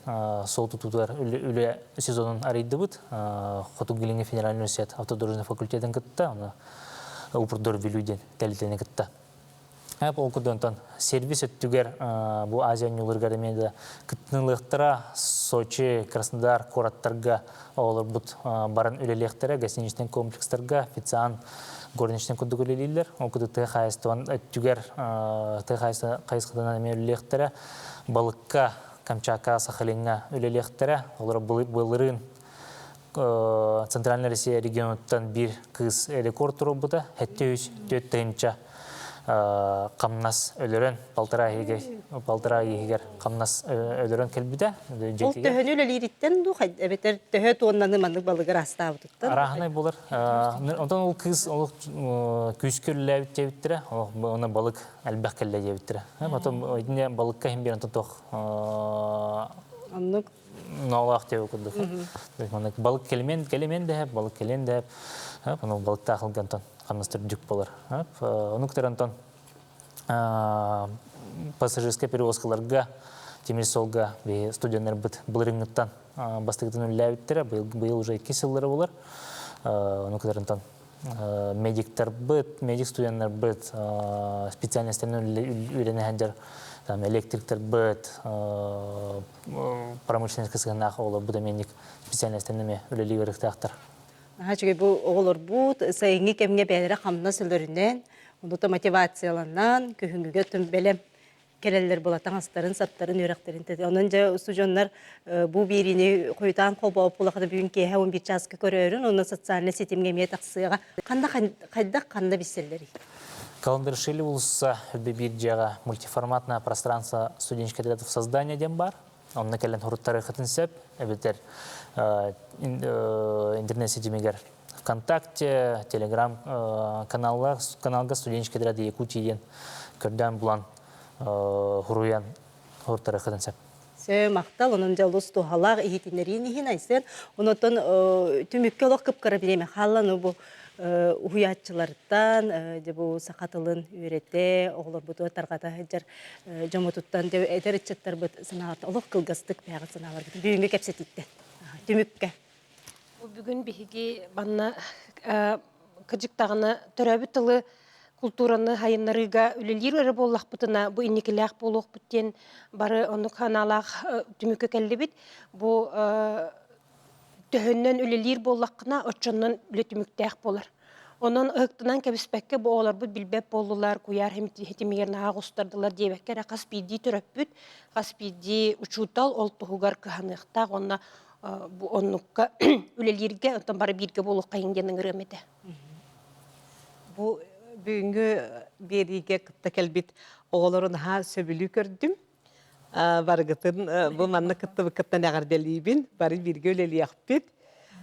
суол тутуутугар үлэ сезонун арыйдыбыт. Хотугу Илиҥҥи федеральный университет автодорожный факультетын кытта, оны Упрдор Бүлүү диэн тэрилтэни кытта. Ол курдук онтон сервис өттүгэр бу Азия оонньууларыгар эмиэ да кыттынылыахтара. Сочи, Краснодар куораттарга оҕолорбут баран үлэлиэхтэрэ, гостиничнай комплекстарга официант, горничнай курдук үлэлииллэр. Ол курдук тыа хаһаайыстыбан өттүгэр тыа хайысхатынан эмиэ үлэлиэхтэрэ. Балыкка, Камчатка, Сахалиҥҥа үлэлиэхтэрэ. Олор былырыын Центральная Россия регионуттан биир кыыс рекорд туруорбута. 704 тыһыынча хамнас өлөрөн полтора полтора иһигэр хамнас өлөрөн кэлбитэ. Ол төһөнү үлэлиириттэн дуу, эбэтэр төһө туоннаны маннык балыгы ыраастаабытыттан? Арааһынай буолар. Онтон ол кыыс олох күүскэ үлэлээбит диэбиттэрэ. Оны балык элбэх кэллэ диэбиттэрэ. Потом итинне балыкка иһин биэрэн тох Оннук. Ноолоох диэбит курдук. Маннык балык кэлимэн кэлимэн дэһэп, балык кэлиэн дэһэп. Ону балыктаах ылгантан хамнастар дүк болар. Ону кытары пассажирскай перевозкаларга тимир суолга студеннарбыт былырыҥҥыттан бастакытын үлэлээбиттэрэ, быйыл уже икки сыллара болар. Ону кытары Медиктарбыт, медик студеннарбыт специальностарынан үлэни сылдьар электриктарбыт, промышленность сыһыаннаах оҕолорбут эмиэ специальностарынан эмиэ үлэлии үөрэхтээхтэр. Наһаа үчүгэй бу оҕолорбут сайыҥҥы кэмҥэ бэйэлэрэ хамнас өлөрүнэн, онута мотивацияланан, күһүҥҥүгэ өттүн бэлэм кэлэллэр була таҥастарын, саптарын, үөрэхтэрин тэти. Онон дьэ устудьуоннар бу биэриини хойутаан холбооппут улахана бүгүн киэһэ 11 чааска көрөөрүн, онно социальнай ситимҥэ эмиэ тахсыаҕа. Ханна хайдах ханна билсэллэрий? Каландаршвили уулусса биир дьиэҕэ мультиформатное пространство студенческих отрядов создания диэн баар. Онно кэлэн хуруттарыаххытын сөп, эбэтэр интернет ситимигэр ВКонтакте, Телеграм каналга, каналга студенческий отряд Якутии диэн көрдөөн булан хуруйан хуруттарыаххытын сөп. Сө махтал, онон дьэ олус туһалаах иһитиннэриин иһин Айсен. Онотон түмүккэ олох кыпкара бириэмэ хааллан бу уһуйааччылартан дьэ бу саха тылын үөрэтэ, оҕолорбутугар тарҕата сылдьар дьоммутуттан дьэ эдэр ыччаттарбыт санааларта олох кылгастык бэйэҕит санааларгытын бүгүҥҥү кэпсэтииттэн түмүккэ. Бүгүн биһиги манна кыдьыктаҕына төрөөбүт тылы култуураны хайыннарыыга үлэлиир эрэ буоллахпытына бу инникилээх буолуохпут диэн бары оннук санаалаах түмүккэ кэллибит. Бу төһөннөн үлэлиир буоллаххына, оччоннон үлэ түмүктээх буолар. Онон ыһыктынан кэбиспэккэ бу оҕолорбут билбэт буоллулар, куйаар хитимигэр наһаа оҕустардылар диэбэккэ эрэ хас биирдии төрөппүт, хас биирдии учуутал ол туһугар кыһаныахтаах уонна бу оннукка үлэлииргэ, оттон бары бииргэ буолуоххайыҥ диэн ыҥырыам этэ. Бу бүгүҥҥү биэриигэ кытта кэлбит оҕолору наһаа сөбүлүү көрдүм. Барыгытын бу манна кыттыбыккыттан эҕэрдэлиибин. Бары бииргэ үлэлиэхпит.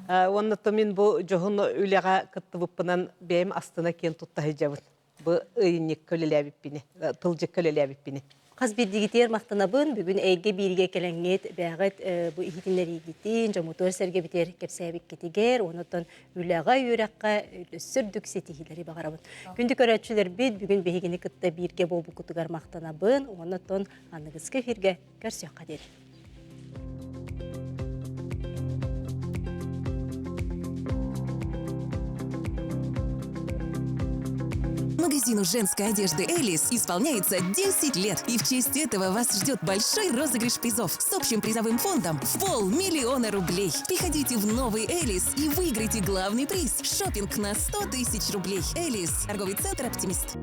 Уонна то мин бу дьоһун үлэҕэ кыттыбыппынан бэйэм астына киэн тутта сылдьабын. Бу ыйынньыкка үлэлээбиппини, тылдьыкка үлэлээбиппини. Хас биирдигитигэр махтанабын. Бүгүн эйгэ бииргэ кэлэҥҥит, бэйэҕит бу иһитиннэриигитин, дьоммутугар сэргэбитигэр кэпсээбиккитигэр, онон үлэҕэ, үөрэххэ өссө үрдүк ситиһиилэри баҕарабын. Күндү көрөөччүлэрбит, бүгүн биһигини кытта бииргэ буолбуккутугар махтанабын. Уонна оттон аныгыскы эфиргэ көрсүөххэ диэри. Магазину женской одежды «Элис» исполняется 10 лет. И в честь этого вас ждет большой розыгрыш призов с общим призовым фондом в полмиллиона рублей. Приходите в новый «Элис» и выиграйте главный приз – шопинг на 100 тысяч рублей. «Элис» – торговый центр «Оптимист».